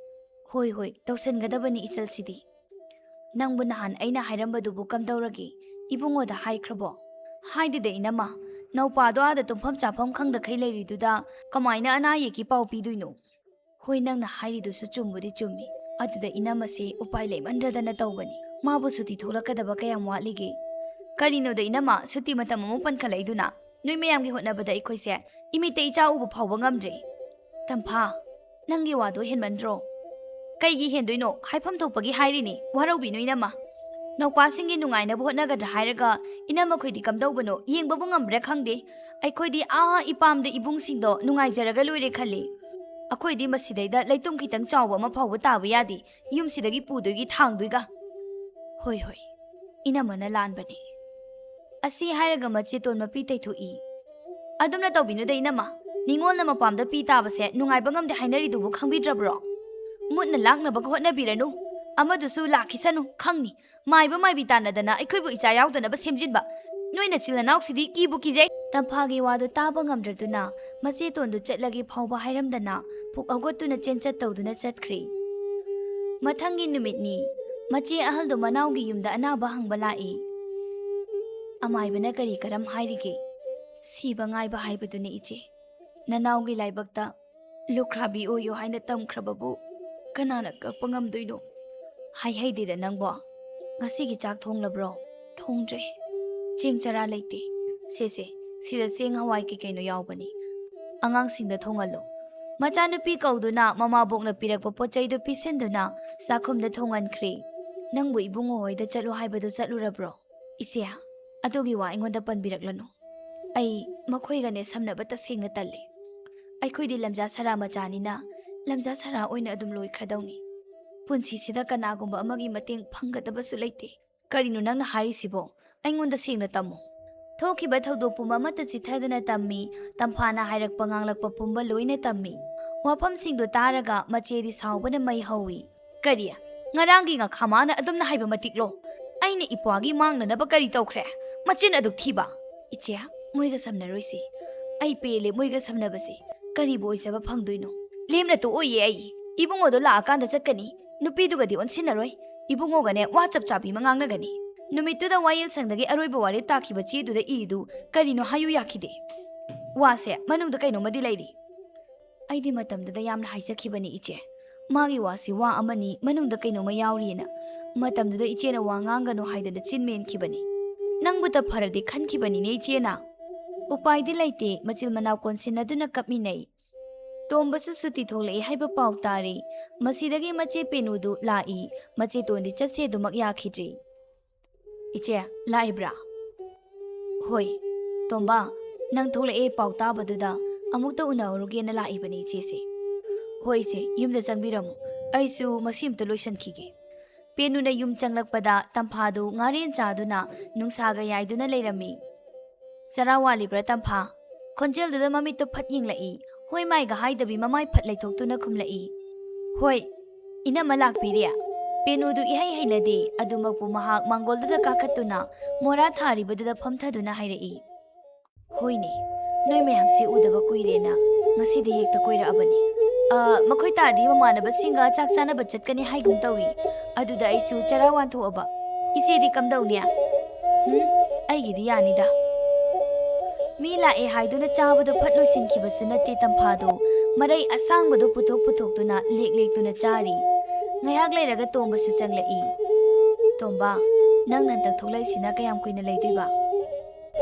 "ꯍꯣꯏ, ꯍꯣꯏ, ꯇꯧꯁꯟꯒꯗꯕꯅꯤ ꯏꯆꯜꯁꯤꯗꯤ꯫ ꯅꯪꯕꯨ ꯅꯍꯥꯟ ꯑꯩꯅ ꯍꯥꯏꯔꯝꯕꯗꯨꯕꯨ ꯀꯝꯗꯧꯔꯒꯦ? ꯏꯕꯨꯡꯉꯣꯗ ꯍꯥꯏꯈ꯭ꯔꯕꯣ?" "ꯍꯥꯏꯗꯦꯗ ꯏꯅꯝꯃ, ꯅꯧꯄꯥꯗꯣ ꯑꯥꯗ ꯇꯨꯝꯐꯝ ꯆꯥꯐꯝ ꯈꯪꯗꯈꯩ ꯂꯩꯔꯤꯗꯨꯗ ꯀꯃꯥꯏꯅ ꯑꯅꯥ ꯑꯌꯦꯛꯀꯤ ꯄꯥꯎ ꯄꯤꯗꯣꯏꯅꯣ?" "ꯍꯣꯏ, ꯅꯪꯅ ꯍꯥꯏꯔꯤꯗꯨꯁꯨ ꯆꯨꯝꯕꯨꯗꯤ ꯆꯨꯝꯃꯤ꯫ ꯑꯗꯨꯗ ꯏꯅꯝꯃꯁꯦ ꯎꯄꯥꯏ ꯂꯩꯃꯟꯗ꯭ꯔꯗꯅ ꯇꯧꯕꯅꯤ꯫ ꯃꯥꯕꯨ ꯁꯨꯇꯤ ꯊꯣꯛꯂꯛꯀꯗꯕ ꯀꯌꯥꯝ ꯋꯥꯠꯂꯤꯒꯦ?" "ꯀꯔꯤꯅꯣꯗ ꯏꯅꯝꯃ, ꯁꯨꯇꯤ ꯃꯇꯝ ꯑꯃꯨꯛ ꯄꯟꯈꯠꯂꯛꯏꯗꯨꯅ? ꯅꯣꯏ ꯃꯌꯥꯝꯒꯤ ꯍꯣꯠꯅꯕꯗ ꯑꯩꯈꯣꯏꯁꯦ ꯏꯃꯤꯠꯇ ꯏꯆꯥ ꯎꯕ ꯐꯥꯎꯕ ꯉꯝꯗ꯭ꯔꯦ꯫" "ꯇꯝꯐꯥ, ꯅꯪꯒꯤ ꯋꯥꯗꯣ ꯍꯦꯟꯃꯟꯗ꯭ꯔꯣ?" "ꯀꯩꯒꯤ ꯍꯦꯟꯗꯣꯏꯅꯣ? ꯍꯥꯏꯐꯝ ꯊꯣꯛꯄꯒꯤ ꯍꯥꯏꯔꯤꯅꯤ, ꯋꯥꯔꯧꯕꯤꯅꯨ ꯏꯅꯝꯃ꯫ ꯅꯧꯄꯥꯁꯤꯡꯒꯤ ꯅꯨꯡꯉꯥꯏꯅꯕ ꯍꯣꯠꯅꯒꯗ꯭ꯔꯥ ꯍꯥꯏꯔꯒ ꯏꯅꯝꯃꯈꯣꯏꯗꯤ ꯀꯝꯗꯧꯕꯅꯣ ꯌꯦꯡꯕꯕꯨ ꯉꯝꯕ꯭ꯔꯥ ꯈꯪꯗꯦ꯫ ꯑꯩꯈꯣꯏꯗꯤ ꯑꯥ ꯏꯄꯥꯝꯗ ꯏꯕꯨꯡꯁꯤꯡꯗꯣ ꯅꯨꯡꯉꯥꯏꯖꯔꯒ ꯂꯣꯏꯔꯦ ꯈꯜꯂꯤ꯫ ꯑꯩꯈꯣꯏꯗꯤ ꯃꯁꯤꯗꯩꯗ ꯂꯩꯇꯨꯝ ꯈꯤꯇꯪ ꯆꯥꯎꯕ ꯑꯃ ꯐꯥꯎꯕ ꯇꯥꯕ ꯌꯥꯗꯦ꯫ ꯌꯨꯝꯁꯤꯗꯒꯤ ꯄꯨꯗꯣꯏꯒꯤ ꯊꯥꯡꯗꯣꯏꯒ꯫" "ꯍꯣꯏ, ꯍꯣꯏ, ꯏꯅꯝꯃꯅ ꯂꯥꯟꯕꯅꯤ꯫" ꯑꯁꯤ ꯍꯥꯏꯔꯒ ꯃꯆꯦꯇꯣꯟ ꯃꯄꯤ ꯇꯩꯊꯣꯛꯏ꯫ "ꯑꯗꯨꯝꯅ ꯇꯧꯕꯤꯅꯨꯗ ꯏꯅꯝꯃ, ꯅꯤꯉꯣꯜꯅ ꯃꯄꯥꯝꯗ ꯄꯤ ꯇꯥꯕꯁꯦ ꯅꯨꯡꯉꯥꯏꯕ ꯉꯝꯗꯦ ꯍꯥꯏꯅꯔꯤꯗꯨꯕꯨ ꯈꯪꯕꯤꯗ꯭ꯔꯕ꯭ꯔꯣ? ꯃꯨꯠꯅ ꯂꯥꯛꯅꯕꯒ ꯍꯣꯠꯅꯕꯤꯔꯅꯨ, ꯑꯃꯗꯨꯁꯨ ꯂꯥꯛꯈꯤꯁꯅꯨ, ꯈꯪꯅꯤ꯫ ꯃꯥꯏꯕ ꯃꯥꯏꯕꯤ ꯇꯥꯟꯅꯗꯅ ꯑꯩꯈꯣꯏꯕꯨ ꯏꯆꯥ ꯌꯥꯎꯗꯅꯕ ꯁꯦꯝꯖꯤꯟꯕ꯫ ꯅꯣꯏ ꯅꯆꯤꯜ ꯅꯅꯥꯎꯁꯤꯗꯤ ꯀꯤꯕꯨ ꯀꯤꯖꯩ꯫" ꯇꯝꯐꯥꯒꯤ ꯋꯥꯗꯨ ꯇꯥꯕ ꯉꯝꯗ꯭ꯔꯗꯨꯅ ꯃꯆꯦꯇꯣꯟꯗꯨ ꯆꯠꯂꯒꯦ ꯐꯥꯎꯕ ꯍꯥꯏꯔꯝꯗꯅ ꯄꯨꯛ ꯍꯧꯒꯠꯇꯨꯅ ꯆꯦꯟꯆꯠ ꯇꯧꯗꯨꯅ ꯆꯠꯈ꯭ꯔꯦ꯫ ꯃꯊꯪꯒꯤ ꯅꯨꯃꯤꯠꯅꯤ꯫ ꯃꯆꯦ ꯑꯍꯜꯗꯣ ꯃꯅꯥꯎꯒꯤ ꯌꯨꯝꯗ ꯑꯅꯥꯕ ꯍꯪꯕ ꯂꯥꯛꯏ꯫ "ꯑꯃꯥꯏꯕꯅ ꯀꯔꯤ ꯀꯔꯝ ꯍꯥꯏꯔꯤꯒꯦ?" "ꯁꯤꯕ ꯉꯥꯏꯕ ꯍꯥꯏꯕꯗꯨꯅꯤ ꯏꯆꯦ꯫ ꯅꯅꯥꯎꯒꯤ ꯂꯥꯏꯕꯛꯇ ꯂꯨꯈ꯭ꯔꯥꯕꯤ ꯑꯣꯏꯌꯨ ꯍꯥꯏꯅ ꯇꯝꯈ꯭ꯔꯕꯕꯨ ꯀꯅꯥꯅ ꯀꯛꯄ ꯉꯝꯗꯣꯏꯅꯣ? ꯍꯥꯏꯍꯩꯗꯦꯗ ꯅꯪꯕꯣ꯫ ꯉꯁꯤꯒꯤ ꯆꯥꯛ ꯊꯣꯡꯂꯕ꯭ꯔꯣ? ꯊꯣꯡꯗ꯭ꯔꯦ꯫ ꯆꯦꯡ ꯆꯔꯥ ꯂꯩꯇꯦ꯫ ꯁꯦ ꯁꯦ, ꯁꯤꯗ ꯆꯦꯡ ꯍꯋꯥꯏ ꯀꯩ ꯀꯩꯅꯣ ꯌꯥꯎꯕꯅꯤ꯫ ꯑꯉꯥꯡꯁꯤꯡꯗ ꯊꯣꯡꯍꯜꯂꯨ꯫ ꯃꯆꯥꯅꯨꯄꯤ ꯀꯧꯗꯨꯅ ꯃꯃꯥꯕꯣꯛꯅ ꯄꯤꯔꯛꯄ ꯄꯣꯠ ꯆꯩꯗꯨ ꯄꯤꯁꯤꯟꯗꯨꯅ ꯆꯥꯛꯈꯨꯝꯗ ꯊꯣꯡꯍꯟꯈ꯭ꯔꯦ꯫ ꯅꯪꯕꯨ ꯏꯕꯨꯡꯉꯣ ꯍꯣꯏꯗ ꯆꯠꯂꯨ ꯍꯥꯏꯕꯗꯨ ꯆꯠꯂꯨꯔꯕ꯭ꯔꯣ? ꯏꯆꯦ, ꯑꯗꯨꯒꯤ ꯋꯥ ꯑꯩꯉꯣꯟꯗ ꯄꯟꯕꯤꯔꯛꯂꯅꯨ꯫ ꯑꯩ ꯃꯈꯣꯏꯒꯅꯦ ꯁꯝꯅꯕ ꯇꯁꯦꯡꯅ ꯇꯜꯂꯦ꯫ ꯑꯩꯈꯣꯏꯗꯤ ꯂꯝꯖꯥ ꯁꯔꯥ ꯃꯆꯥꯅꯤꯅ ꯂꯝꯖꯥ ꯁꯔꯥ ꯑꯣꯏꯅ ꯑꯗꯨꯝ ꯂꯣꯏꯈ꯭ꯔꯗꯧꯅꯤ꯫ ꯄꯨꯟꯁꯤꯁꯤꯗ ꯀꯅꯥꯒꯨꯝꯕ ꯑꯃꯒꯤ ꯃꯇꯦꯡ ꯐꯪꯒꯗꯕꯁꯨ ꯂꯩꯇꯦ꯫ ꯀꯔꯤꯅꯣ ꯅꯪꯅ ꯍꯥꯏꯔꯤꯁꯤꯕꯣ? ꯑꯩꯉꯣꯟꯗ ꯁꯦꯡꯅ ꯇꯝꯃꯨ꯫ ꯊꯣꯛꯈꯤꯕ ꯊꯧꯗꯣꯛ ꯄꯨꯝꯕ ꯑꯃꯠꯇ ꯆꯤꯊꯗꯅ ꯇꯝꯃꯤ꯫ ꯇꯝꯐꯥꯅ ꯍꯥꯏꯔꯛꯄ ꯉꯥꯡꯂꯛꯄ ꯄꯨꯝꯕ ꯂꯣꯏꯅ ꯇꯝꯃꯤ꯫ ꯋꯥꯐꯝꯁꯤꯡꯗꯨ ꯇꯥꯔꯒ ꯃꯆꯦꯗꯤ ꯁꯥꯎꯕꯅ ꯃꯩ ꯍꯧꯏ꯫ ꯀꯔꯤ? ꯉꯔꯥꯡꯒꯤ ꯉꯥꯈꯥꯃꯥꯅ ꯑꯗꯨꯝꯅ ꯍꯥꯏꯕ ꯃꯇꯤꯛꯂꯣ? ꯑꯩꯅ ꯏꯄ꯭ꯋꯥꯒꯤ ꯃꯥꯡꯅꯅꯕ ꯀꯔꯤ ꯇꯧꯈ꯭ꯔꯦ? ꯃꯆꯤꯟ ꯑꯗꯨꯛ ꯊꯤꯕ! ꯏꯆꯦ, ꯃꯣꯏꯒ ꯁꯝꯅꯔꯣꯏꯁꯤ꯫ ꯑꯩ ꯄꯦꯜꯂꯦ ꯃꯣꯏꯒ ꯁꯝꯅꯕꯁꯦ꯫ ꯀꯔꯤꯕꯨ ꯑꯣꯏꯖꯕ ꯐꯪꯗꯣꯏꯅꯣ? ꯂꯦꯝꯅ ꯇꯣꯛꯑꯣꯏꯌꯦ ꯑꯩ꯫ ꯏꯕꯨꯡꯉꯣꯗꯣ ꯂꯥꯛꯑꯀꯥꯟꯗ ꯆꯠꯀꯅꯤ꯫ ꯅꯨꯄꯤꯗꯨꯒꯗꯤ ꯑꯣꯟꯁꯤꯟꯅꯔꯣꯏ꯫ ꯏꯕꯨꯡꯉꯣꯒꯅꯦ ꯋꯥ ꯆꯞ ꯆꯥꯕꯤ ꯑꯃ ꯉꯥꯡꯅꯒꯅꯤ꯫ ꯅꯨꯃꯤꯠꯇꯨꯗ ꯋꯥꯌꯦꯜ ꯁꯪꯗꯒꯤ ꯑꯔꯣꯏꯕ ꯋꯥꯔꯦꯞ ꯇꯥꯈꯤꯕ ꯆꯦꯗꯨꯗ ꯏꯔꯤꯗꯨ ꯀꯔꯤꯅꯣ ꯍꯥꯏꯌꯨ ꯌꯥꯈꯤꯗꯦ꯫ ꯋꯥꯁꯦ ꯃꯅꯨꯡꯗ ꯀꯩꯅꯣꯝꯃꯗꯤ ꯂꯩꯔꯤ꯫ ꯑꯩꯗꯤ ꯃꯇꯝꯗꯨꯗ ꯌꯥꯝꯅ ꯍꯥꯏꯖꯈꯤꯕꯅꯤ ꯏꯆꯦ꯫ ꯃꯥꯒꯤ ꯋꯥꯁꯤ ꯋꯥ ꯑꯃꯅꯤ, ꯃꯅꯨꯡꯗ ꯀꯩꯅꯣꯝꯃ ꯌꯥꯎꯔꯤꯅ꯫ ꯃꯇꯝꯗꯨꯗ ꯏꯆꯦꯅ ꯋꯥ ꯉꯥꯡꯒꯅꯨ ꯍꯥꯏꯗꯅ ꯆꯤꯟ ꯃꯦꯟꯈꯤꯕꯅꯤ꯫ ꯅꯪꯕꯨꯇ ꯐꯔꯗꯤ ꯈꯟꯈꯤꯕꯅꯤꯅꯦ ꯏꯆꯦꯅ꯫ ꯎꯄꯥꯏꯗꯤ ꯂꯩꯇꯦ, ꯃꯆꯤꯜ ꯃꯅꯥꯎ ꯀꯣꯟꯁꯤꯟꯅꯗꯨꯅ ꯀꯞꯃꯤꯟꯅꯩ꯫ ꯇꯣꯝꯕꯁꯨ ꯁꯨꯇꯤ ꯊꯣꯛꯂꯛꯑꯦ ꯍꯥꯏꯕ ꯄꯥꯎ ꯇꯥꯔꯦ꯫ ꯃꯁꯤꯗꯒꯤ ꯃꯆꯦ ꯄꯦꯅꯨꯗꯨ ꯂꯥꯛꯏ꯫ ꯃꯆꯦ ꯇꯣꯟꯗꯤ ꯆꯠꯁꯦ ꯑꯗꯨꯃꯛ ꯌꯥꯈꯤꯗ꯭ꯔꯤ꯫ ꯏꯆꯦ, ꯂꯥꯛꯏꯕ꯭ꯔꯥ? ꯍꯣꯏ꯫ ꯇꯣꯝꯕ, ꯅꯪ ꯊꯣꯛꯂꯛꯑꯦ ꯄꯥꯎ ꯇꯥꯕꯗꯨꯗ ꯑꯃꯨꯛꯇ ꯎꯅꯍꯧꯔꯨꯒꯦꯅ ꯂꯥꯛꯏꯕꯅꯤ ꯏꯆꯦꯁꯦ꯫ ꯍꯣꯏ ꯏꯆꯦ, ꯌꯨꯝꯗ ꯆꯪꯕꯤꯔꯝꯃꯨ꯫ ꯑꯩꯁꯨ ꯃꯁꯤ ꯑꯝꯇ ꯂꯣꯏꯁꯤꯟꯈꯤꯒꯦ꯫ ꯄꯦꯅꯨꯅ ꯌꯨꯝ ꯆꯪꯂꯛꯄꯗ ꯇꯝꯐꯥꯗꯨ ꯉꯥꯔꯦꯟ ꯆꯥꯗꯨꯅ ꯅꯨꯡꯁꯥꯒ ꯌꯥꯏꯗꯨꯅ ꯂꯩꯔꯝꯃꯤ꯫ "ꯆꯔꯥ ꯋꯥꯠꯂꯤꯕ꯭ꯔꯥ ꯇꯝꯐꯥ?" ꯈꯣꯟꯖꯦꯜꯗꯨꯗ ꯃꯃꯤꯠꯇꯨ ꯐꯠ ꯌꯦꯡꯂꯛꯏ꯫ ꯍꯣꯏ ꯃꯥꯏꯒ ꯍꯥꯏꯗꯕꯤ ꯃꯃꯥꯏ ꯐꯠ ꯂꯩꯊꯣꯛꯇꯨꯅ ꯈꯨꯝꯂꯛꯏ꯫ "ꯍꯣꯏ, ꯏꯅꯝꯃ ꯂꯥꯛꯄꯤꯔꯦ?" ꯄꯦꯅꯨꯗꯨ ꯏꯍꯩ ꯍꯩꯅꯗꯦ꯫ ꯑꯗꯨꯃꯛꯄꯨ ꯃꯍꯥꯛ ꯃꯥꯡꯒꯣꯜꯗꯨꯗ ꯀꯥꯈꯠꯇꯨꯅ ꯃꯣꯔꯥ ꯊꯥꯔꯤꯕꯗꯨꯗ ꯐꯝꯊꯗꯨꯅ ꯍꯥꯏꯔꯛꯏ꯫ "ꯍꯣꯏꯅꯦ, ꯅꯣꯏ ꯃꯌꯥꯝꯁꯤ ꯎꯗꯕ ꯀꯨꯏꯔꯦꯅ ꯉꯁꯤꯗꯤ ꯍꯦꯛꯇ ꯀꯣꯏꯔꯛꯑꯕꯅꯤ꯫ ꯑ, ꯃꯈꯣꯏ ꯇꯥꯗꯤ ꯃꯃꯥꯟꯅꯕꯁꯤꯡꯒ ꯆꯥꯛ ꯆꯥꯅꯕ ꯆꯠꯀꯅꯤ ꯍꯥꯏꯒꯨꯝ ꯇꯧꯏ꯫ ꯑꯗꯨꯗ ꯑꯩꯁꯨ ꯆꯔꯥ ꯋꯥꯟꯊꯣꯛꯑꯕ꯫ ꯏꯆꯦꯗꯤ ꯀꯝꯗꯧꯅꯤ?" "ꯎꯝ, ꯑꯩꯒꯤꯗꯤ ꯌꯥꯅꯤꯗ꯫" ꯃꯤ ꯂꯥꯛꯑꯦ ꯍꯥꯏꯗꯨꯅ ꯆꯥꯕꯗꯣ ꯐꯠ ꯂꯣꯏꯁꯤꯟꯈꯤꯕꯁꯨ ꯅꯠꯇꯦ, ꯇꯝꯐꯥꯗꯣ ꯃꯔꯩ ꯑꯁꯥꯡꯕꯗꯣ ꯄꯨꯊꯣꯛ ꯄꯨꯊꯣꯛꯇꯨꯅ ꯂꯦꯛ ꯂꯦꯛꯇꯨꯅ ꯆꯥꯔꯤ꯫ ꯉꯥꯏꯍꯥꯛ ꯂꯩꯔꯒ ꯇꯣꯝꯕꯁꯨ ꯆꯪꯂꯛꯏ꯫ "ꯇꯣꯝꯕ, ꯅꯪ ꯍꯟꯗꯛ ꯊꯣꯛꯂꯛꯏꯁꯤꯅ ꯀꯌꯥꯝ ꯀꯨꯏꯅ ꯂꯩꯗꯣꯏꯕ?"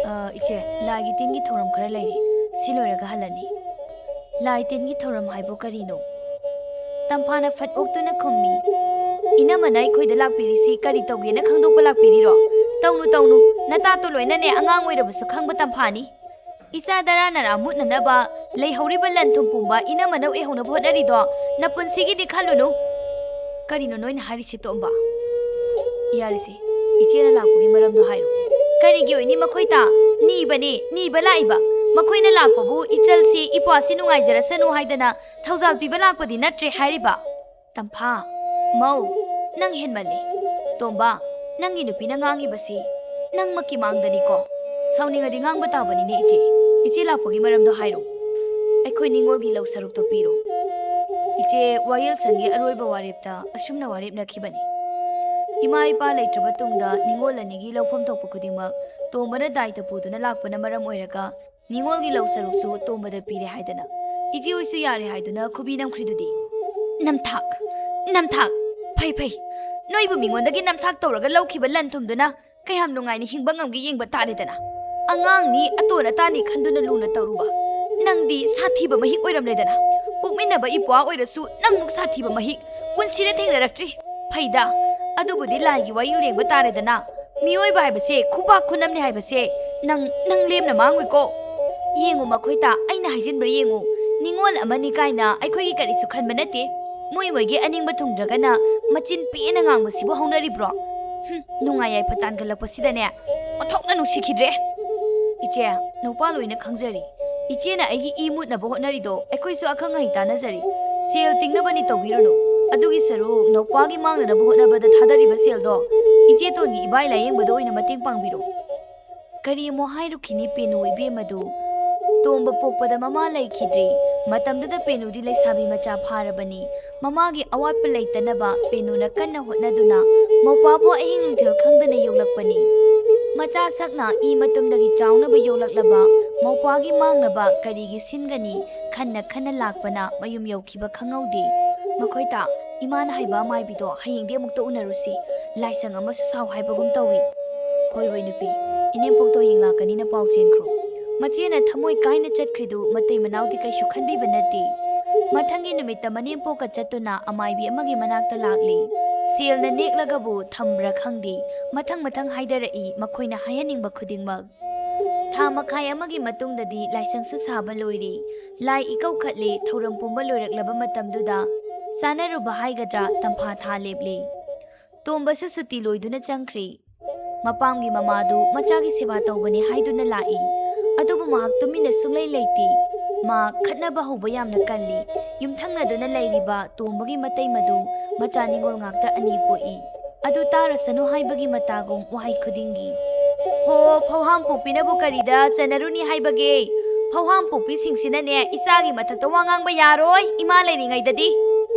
"ꯑ, ꯏꯆꯦ, ꯂꯥꯏꯒꯤ ꯇꯤꯟꯒꯤ ꯊꯧꯔꯝ ꯈꯔ ꯂꯩꯔꯤ, ꯁꯤ ꯂꯣꯏꯔꯒ ꯍꯜꯂꯅꯤ꯫" "ꯂꯥꯏ ꯇꯤꯟꯒꯤ ꯊꯧꯔꯝ ꯍꯥꯏꯕꯨ ꯀꯔꯤꯅꯣ?" ꯇꯝꯐꯥꯅ ꯐꯠ ꯑꯣꯛꯇꯨꯅ ꯈꯨꯝꯃꯤ꯫ "ꯏꯅꯝꯃꯅ ꯑꯩꯈꯣꯏꯗ ꯂꯥꯛꯄꯤꯔꯤꯁꯤ ꯀꯔꯤ ꯇꯧꯒꯦꯅ ꯈꯪꯗꯣꯛꯄ ꯂꯥꯛꯄꯤꯔꯤꯔꯣ? ꯇꯧꯅꯨ, ꯇꯧꯅꯨ, ꯅꯇꯥꯇꯣ ꯂꯣꯏꯅꯅꯦ ꯑꯉꯥꯡ ꯑꯣꯏꯔꯕꯁꯨ ꯈꯪꯕ ꯇꯝꯐꯥꯅꯤ꯫ ꯏꯆꯥ ꯗꯔꯥ ꯅꯔꯥ ꯃꯨꯠꯅꯅꯕ ꯂꯩꯍꯧꯔꯤꯕ ꯂꯟ ꯊꯨꯝ ꯄꯨꯝꯕ ꯏꯅꯝꯃꯅ ꯑꯣꯏꯍꯧꯅꯕ ꯍꯣꯠꯅꯔꯤꯗꯣ ꯅꯄꯨꯟꯁꯤꯒꯤꯗꯤ ꯈꯜꯂꯨꯅꯨ꯫" "ꯀꯔꯤꯅꯣ ꯅꯣꯏꯅ ꯍꯥꯏꯔꯤꯁꯤ, ꯇꯣꯝꯕ?" "ꯌꯥꯔꯦꯁꯦ, ꯏꯆꯦꯅ ꯂꯥꯛꯄꯒꯤ ꯃꯔꯝꯗꯣ ꯍꯥꯏꯔꯣ꯫" "ꯀꯔꯤꯒꯤ ꯑꯣꯏꯅꯤ ꯃꯈꯣꯏ ꯇꯥ? ꯅꯤꯕꯅꯦ, ꯅꯤꯕ ꯂꯥꯛꯏꯕ꯫ ꯃꯈꯣꯏꯅ ꯂꯥꯛꯄꯕꯨ ꯏꯆꯜꯁꯤ, ꯏꯄ꯭ꯋꯥꯁꯤ ꯅꯨꯡꯉꯥꯏꯖꯔꯁꯅꯨ ꯍꯥꯏꯗꯅ ꯊꯧꯖꯥꯜ ꯄꯤꯕ ꯂꯥꯛꯄꯗꯤ ꯅꯠꯇ꯭ꯔꯦ ꯍꯥꯏꯔꯤꯕ꯫" "ꯇꯝꯐꯥ, ꯃꯧ, ꯅꯪ ꯍꯦꯟꯃꯜꯂꯦ꯫ ꯇꯣꯝꯕ, ꯅꯪꯒꯤ ꯅꯨꯄꯤꯅ ꯉꯥꯡꯉꯤꯕꯁꯤ ꯅꯪꯃꯛꯀꯤ ꯃꯥꯡꯗꯅꯤꯀꯣ꯫ ꯁꯥꯎꯅꯤꯡꯉꯗꯤ ꯉꯥꯡꯕ ꯇꯥꯕꯅꯤꯅꯦ ꯏꯆꯦ꯫ ꯏꯆꯦ ꯂꯥꯛꯄꯒꯤ ꯃꯔꯝꯗꯣ ꯍꯥꯏꯔꯣ꯫ ꯑꯩꯈꯣꯏ ꯅꯤꯉꯣꯜꯒꯤ ꯂꯧ ꯁꯔꯨꯛꯇꯣ ꯄꯤꯔꯣ꯫" ꯏꯆꯦ, ꯋꯥꯌꯦꯜꯁꯪꯒꯤ ꯑꯔꯣꯏꯕ ꯋꯥꯔꯦꯞꯇ ꯑꯁꯨꯝꯅ ꯋꯥꯔꯦꯞꯅꯈꯤꯕꯅꯤ꯫ ꯏꯃꯥ ꯏꯄꯥ ꯂꯩꯇ꯭ꯔꯕ ꯇꯨꯡꯗ ꯅꯤꯉꯣꯜ ꯑꯅꯤꯒꯤ ꯂꯧꯐꯝ ꯊꯣꯛꯄ ꯈꯨꯗꯤꯡꯃꯛ ꯇꯣꯝꯕꯅ ꯗꯥꯏꯇ ꯄꯨꯗꯨꯅ ꯂꯥꯛꯄꯅ ꯃꯔꯝ ꯑꯣꯏꯔꯒ ꯅꯤꯉꯣꯜꯒꯤ ꯂꯧ ꯁꯔꯨꯛꯁꯨ ꯇꯣꯝꯕꯗ ꯄꯤꯔꯦ ꯍꯥꯏꯗꯅ ꯏꯆꯦ ꯍꯣꯏꯁꯨ ꯌꯥꯔꯦ ꯍꯥꯏꯗꯨꯅ ꯈꯨꯕꯤ ꯅꯝꯈ꯭ꯔꯤꯗꯨꯗꯤ꯫ "ꯅꯝꯊꯥꯛ! ꯅꯝꯊꯥꯛ! ꯐꯩ, ꯐꯩ꯫ ꯅꯣꯏꯕꯨ ꯃꯤꯉꯣꯟꯗꯒꯤ ꯅꯝꯊꯥꯛ ꯇꯧꯔꯒ ꯂꯧꯈꯤꯕ ꯂꯟ ꯊꯨꯝꯗꯨꯅ ꯀꯌꯥꯝ ꯅꯨꯡꯉꯥꯏꯅ ꯍꯤꯡꯕ ꯉꯝꯒꯦ ꯌꯦꯡꯕ ꯇꯥꯔꯦꯗꯅ꯫ ꯑꯉꯥꯡꯅꯤ, ꯑꯇꯣꯟ ꯑꯇꯥꯅꯤ ꯈꯟꯗꯨꯅ ꯂꯨꯅ ꯇꯧꯔꯨꯕ꯫ ꯅꯪꯗꯤ ꯁꯥꯊꯤꯕ ꯃꯍꯤꯛ ꯑꯣꯏꯔꯝꯂꯦꯗꯅ꯫ ꯄꯣꯛꯃꯤꯟꯅꯕ ꯏꯄ꯭ꯋꯥ ꯑꯣꯏꯔꯁꯨ ꯅꯪꯃꯨꯛ ꯁꯥꯊꯤꯕ ꯃꯍꯤꯛ ꯄꯨꯟꯁꯤꯗ ꯊꯦꯡꯅꯔꯛꯇ꯭ꯔꯤ꯫ ꯐꯩꯗ, ꯑꯗꯨꯕꯨꯗꯤ ꯂꯥꯏꯒꯤ ꯋꯥꯌꯦꯜ ꯌꯦꯡꯕ ꯇꯥꯔꯦꯗꯅ꯫ ꯃꯤꯑꯣꯏꯕ ꯍꯥꯏꯕꯁꯦ ꯈꯨꯕꯥꯛ ꯈꯨꯅꯝꯅꯤ ꯍꯥꯏꯕꯁꯦ ꯅꯪ, ꯅꯪ ꯂꯦꯝꯅ ꯃꯥꯡꯉꯣꯏꯀꯣ꯫ ꯌꯦꯡꯉꯨ ꯃꯈꯣꯏꯇ, ꯑꯩꯅ ꯍꯥꯏꯖꯤꯟꯕ꯭ꯔꯥ ꯌꯦꯡꯉꯨ꯫ ꯅꯤꯉꯣꯜ ꯑꯃꯅꯤ ꯀꯥꯏꯅ ꯑꯩꯈꯣꯏꯒꯤ ꯀꯔꯤꯁꯨ ꯈꯟꯕ ꯅꯠꯇꯦ꯫ ꯃꯣꯏ ꯃꯣꯏꯒꯤ ꯑꯅꯤꯡꯕ ꯊꯨꯡꯗ꯭ꯔꯒꯅ ꯃꯆꯤꯟ ꯄꯦꯟꯅ ꯉꯥꯡꯕꯁꯤꯕꯨ ꯍꯧꯅꯔꯤꯕ꯭ꯔꯣ? ꯍꯨꯝ, ꯅꯨꯡꯉꯥꯏ ꯌꯥꯏꯐ ꯇꯥꯟꯒꯜꯂꯛꯄꯁꯤꯗꯅꯦ ꯑꯣꯟꯊꯣꯛꯅ ꯅꯨꯡꯁꯤꯈꯤꯗ꯭ꯔꯦ꯫" "ꯏꯆꯦ, ꯅꯧꯄꯥ ꯂꯣꯏꯅ ꯈꯪꯖꯔꯤ꯫ ꯏꯆꯦꯅ ꯑꯩꯒꯤ ꯏ ꯃꯨꯠꯅꯕ ꯍꯣꯠꯅꯔꯤꯗꯣ ꯑꯩꯈꯣꯏꯁꯨ ꯑꯈꯪ ꯑꯍꯩ ꯇꯥꯟꯅꯖꯔꯤ꯫ ꯁꯦꯜ ꯇꯤꯡꯅꯕꯅꯤ ꯇꯧꯕꯤꯔꯨꯅꯨ꯫ ꯑꯗꯨꯒꯤ ꯁꯔꯨꯛ ꯅꯧꯄꯥꯒꯤ ꯃꯥꯡꯅꯅꯕ ꯍꯣꯠꯅꯕꯗ ꯊꯥꯗꯔꯤꯕ ꯁꯦꯜꯗꯣ ꯏꯆꯦ ꯇꯣꯟꯒꯤ ꯏꯕꯥꯏ ꯂꯥꯌꯦꯡꯕꯗ ꯑꯣꯏꯅ ꯃꯇꯦꯡ ꯄꯥꯡꯕꯤꯔꯣ꯫" ꯀꯔꯤ ꯑꯃꯨꯛ ꯍꯥꯏꯔꯨꯈꯤꯅꯤ ꯄꯦꯅꯨ ꯏꯕꯦꯝꯃꯗꯨ? ꯇꯣꯝꯕ ꯄꯣꯛꯄꯗ ꯃꯃꯥ ꯂꯩꯈꯤꯗ꯭ꯔꯤ꯫ ꯃꯇꯝꯗꯨꯗ ꯄꯦꯅꯨꯗꯤ ꯂꯩꯁꯥꯕꯤ ꯃꯆꯥ ꯐꯥꯔꯕꯅꯤ꯫ ꯃꯃꯥꯒꯤ ꯑꯋꯥꯠꯄ ꯂꯩꯇꯅꯕ ꯄꯦꯅꯨꯅ ꯀꯟꯅ ꯍꯣꯠꯅꯗꯨꯅ ꯃꯧꯄꯥꯕꯨ ꯑꯍꯤꯡ ꯅꯨꯡꯊꯤꯜ ꯈꯪꯗꯅ ꯌꯣꯛꯂꯛꯄꯅꯤ꯫ ꯃꯆꯥ ꯁꯛꯅ ꯏ ꯃꯇꯨꯝꯗꯒꯤ ꯆꯥꯎꯅꯕ ꯌꯣꯛꯂꯛꯂꯕ ꯃꯧꯄ꯭ꯋꯥꯒꯤ ꯃꯥꯡꯅꯕ ꯀꯔꯤꯒꯤ ꯁꯤꯟꯒꯅꯤ ꯈꯟꯅ ꯈꯟꯅ ꯂꯥꯛꯄꯅ ꯃꯌꯨꯝ ꯌꯧꯈꯤꯕ ꯈꯪꯍꯧꯗꯦ꯫ ꯃꯈꯣꯏꯇ ꯏꯃꯥꯅ ꯍꯥꯏꯕ ꯑꯃꯥꯏꯕꯤꯗꯣ ꯍꯌꯦꯡꯗꯤ ꯑꯃꯨꯛꯇ ꯎꯅꯔꯨꯁꯤ, ꯂꯥꯏꯁꯪ ꯑꯃꯁꯨ ꯁꯥꯎ ꯍꯥꯏꯕꯒꯨꯝ ꯇꯧꯏ꯫ ꯍꯣꯏ ꯍꯣꯏ ꯅꯨꯄꯤ, ꯏꯅꯦꯝꯄꯣꯛꯇꯣ ꯍꯌꯦꯡ ꯂꯥꯛꯀꯅꯤꯅ ꯄꯥꯎ ꯆꯦꯟꯈ꯭ꯔꯣ꯫ ꯃꯆꯦꯅ ꯊꯃꯣꯏ ꯀꯥꯏꯅ ꯆꯠꯈ꯭ꯔꯤꯗꯨ ꯃꯇꯩ ꯃꯅꯥꯎꯗꯤ ꯀꯩꯁꯨ ꯈꯟꯕꯤꯕ ꯅꯠꯇꯦ꯫ ꯃꯊꯪꯒꯤ ꯅꯨꯃꯤꯠꯇ ꯃꯅꯦꯝꯄꯣꯛꯀ ꯆꯠꯇꯨꯅ ꯑꯃꯥꯏꯕꯤ ꯑꯃꯒꯤ ꯃꯅꯥꯛꯇ ꯂꯥꯛꯂꯦ꯫ ꯁꯦꯜꯅ ꯅꯦꯛꯂꯒꯕꯨ ꯊꯝꯕ꯭ꯔꯥ ꯈꯪꯗꯦ, ꯃꯊꯪ ꯃꯊꯪ ꯍꯥꯏꯗꯔꯛꯏ ꯃꯈꯣꯏꯅ ꯍꯥꯏꯍꯟꯅꯤꯡꯕ ꯈꯨꯗꯤꯡꯃꯛ꯫ ꯊꯥ ꯃꯈꯥꯏ ꯑꯃꯒꯤ ꯃꯇꯨꯡꯗꯗꯤ ꯂꯥꯏꯁꯪꯁꯨ ꯁꯥꯕ ꯂꯣꯏꯔꯦ꯫ ꯂꯥꯏ ꯏꯀꯧꯈꯠꯂꯦ, ꯊꯧꯔꯝ ꯄꯨꯝꯕ ꯂꯣꯏꯔꯛꯂꯕ ꯃꯇꯝꯗꯨꯗ ꯆꯥꯅꯔꯨꯕ ꯍꯥꯏꯒꯗ꯭ꯔꯥ ꯇꯝꯐꯥ ꯊꯥ ꯂꯦꯞꯂꯦ꯫ ꯇꯣꯝꯕꯁꯨ ꯁꯨꯇꯤ ꯂꯣꯏꯗꯨꯅ ꯆꯪꯈ꯭ꯔꯦ꯫ ꯃꯄꯥꯝꯒꯤ ꯃꯃꯥꯗꯨ ꯃꯆꯥꯒꯤ ꯁꯦꯕꯥ ꯇꯧꯕꯅꯤ ꯍꯥꯏꯗꯨꯅ ꯂꯥꯛꯏ꯫ ꯑꯗꯨꯕꯨ ꯃꯍꯥꯛ ꯇꯨꯃꯤꯟꯅ ꯁꯨꯡꯂꯩ ꯂꯩꯇꯦ꯫ ꯃꯥ ꯈꯠꯅꯕ ꯍꯧꯕ ꯌꯥꯝꯅ ꯀꯜꯂꯤ꯫ ꯌꯨꯝꯊꯪꯅꯗꯨꯅ ꯂꯩꯔꯤꯕ ꯇꯣꯝꯕꯒꯤ ꯃꯇꯩ ꯃꯗꯨ ꯃꯆꯥ ꯅꯤꯉꯣꯜ ꯉꯥꯛꯇ ꯑꯅꯤ ꯄꯣꯛꯏ꯫ ꯑꯗꯨ ꯇꯥꯔꯁꯅꯨ ꯍꯥꯏꯕꯒꯤ ꯃꯇꯥꯒꯨꯝ ꯋꯥꯍꯩ ꯈꯨꯗꯤꯡꯒꯤ꯫ "ꯍꯣ, ꯐꯧꯍꯥꯝ ꯄꯣꯛꯄꯤꯅꯕꯨ ꯀꯔꯤꯗ ꯆꯟꯅꯔꯨꯅꯤ ꯍꯥꯏꯕꯒꯦ? ꯐꯧꯍꯥꯝ ꯄꯣꯛꯄꯤꯁꯤꯡꯁꯤꯅꯅꯦ ꯏꯆꯥꯒꯤ ꯃꯊꯛꯇ ꯋꯥ ꯉꯥꯡꯕ ꯌꯥꯔꯣꯏ, ꯏꯃꯥ ꯂꯩꯔꯤꯉꯩꯗꯗꯤ꯫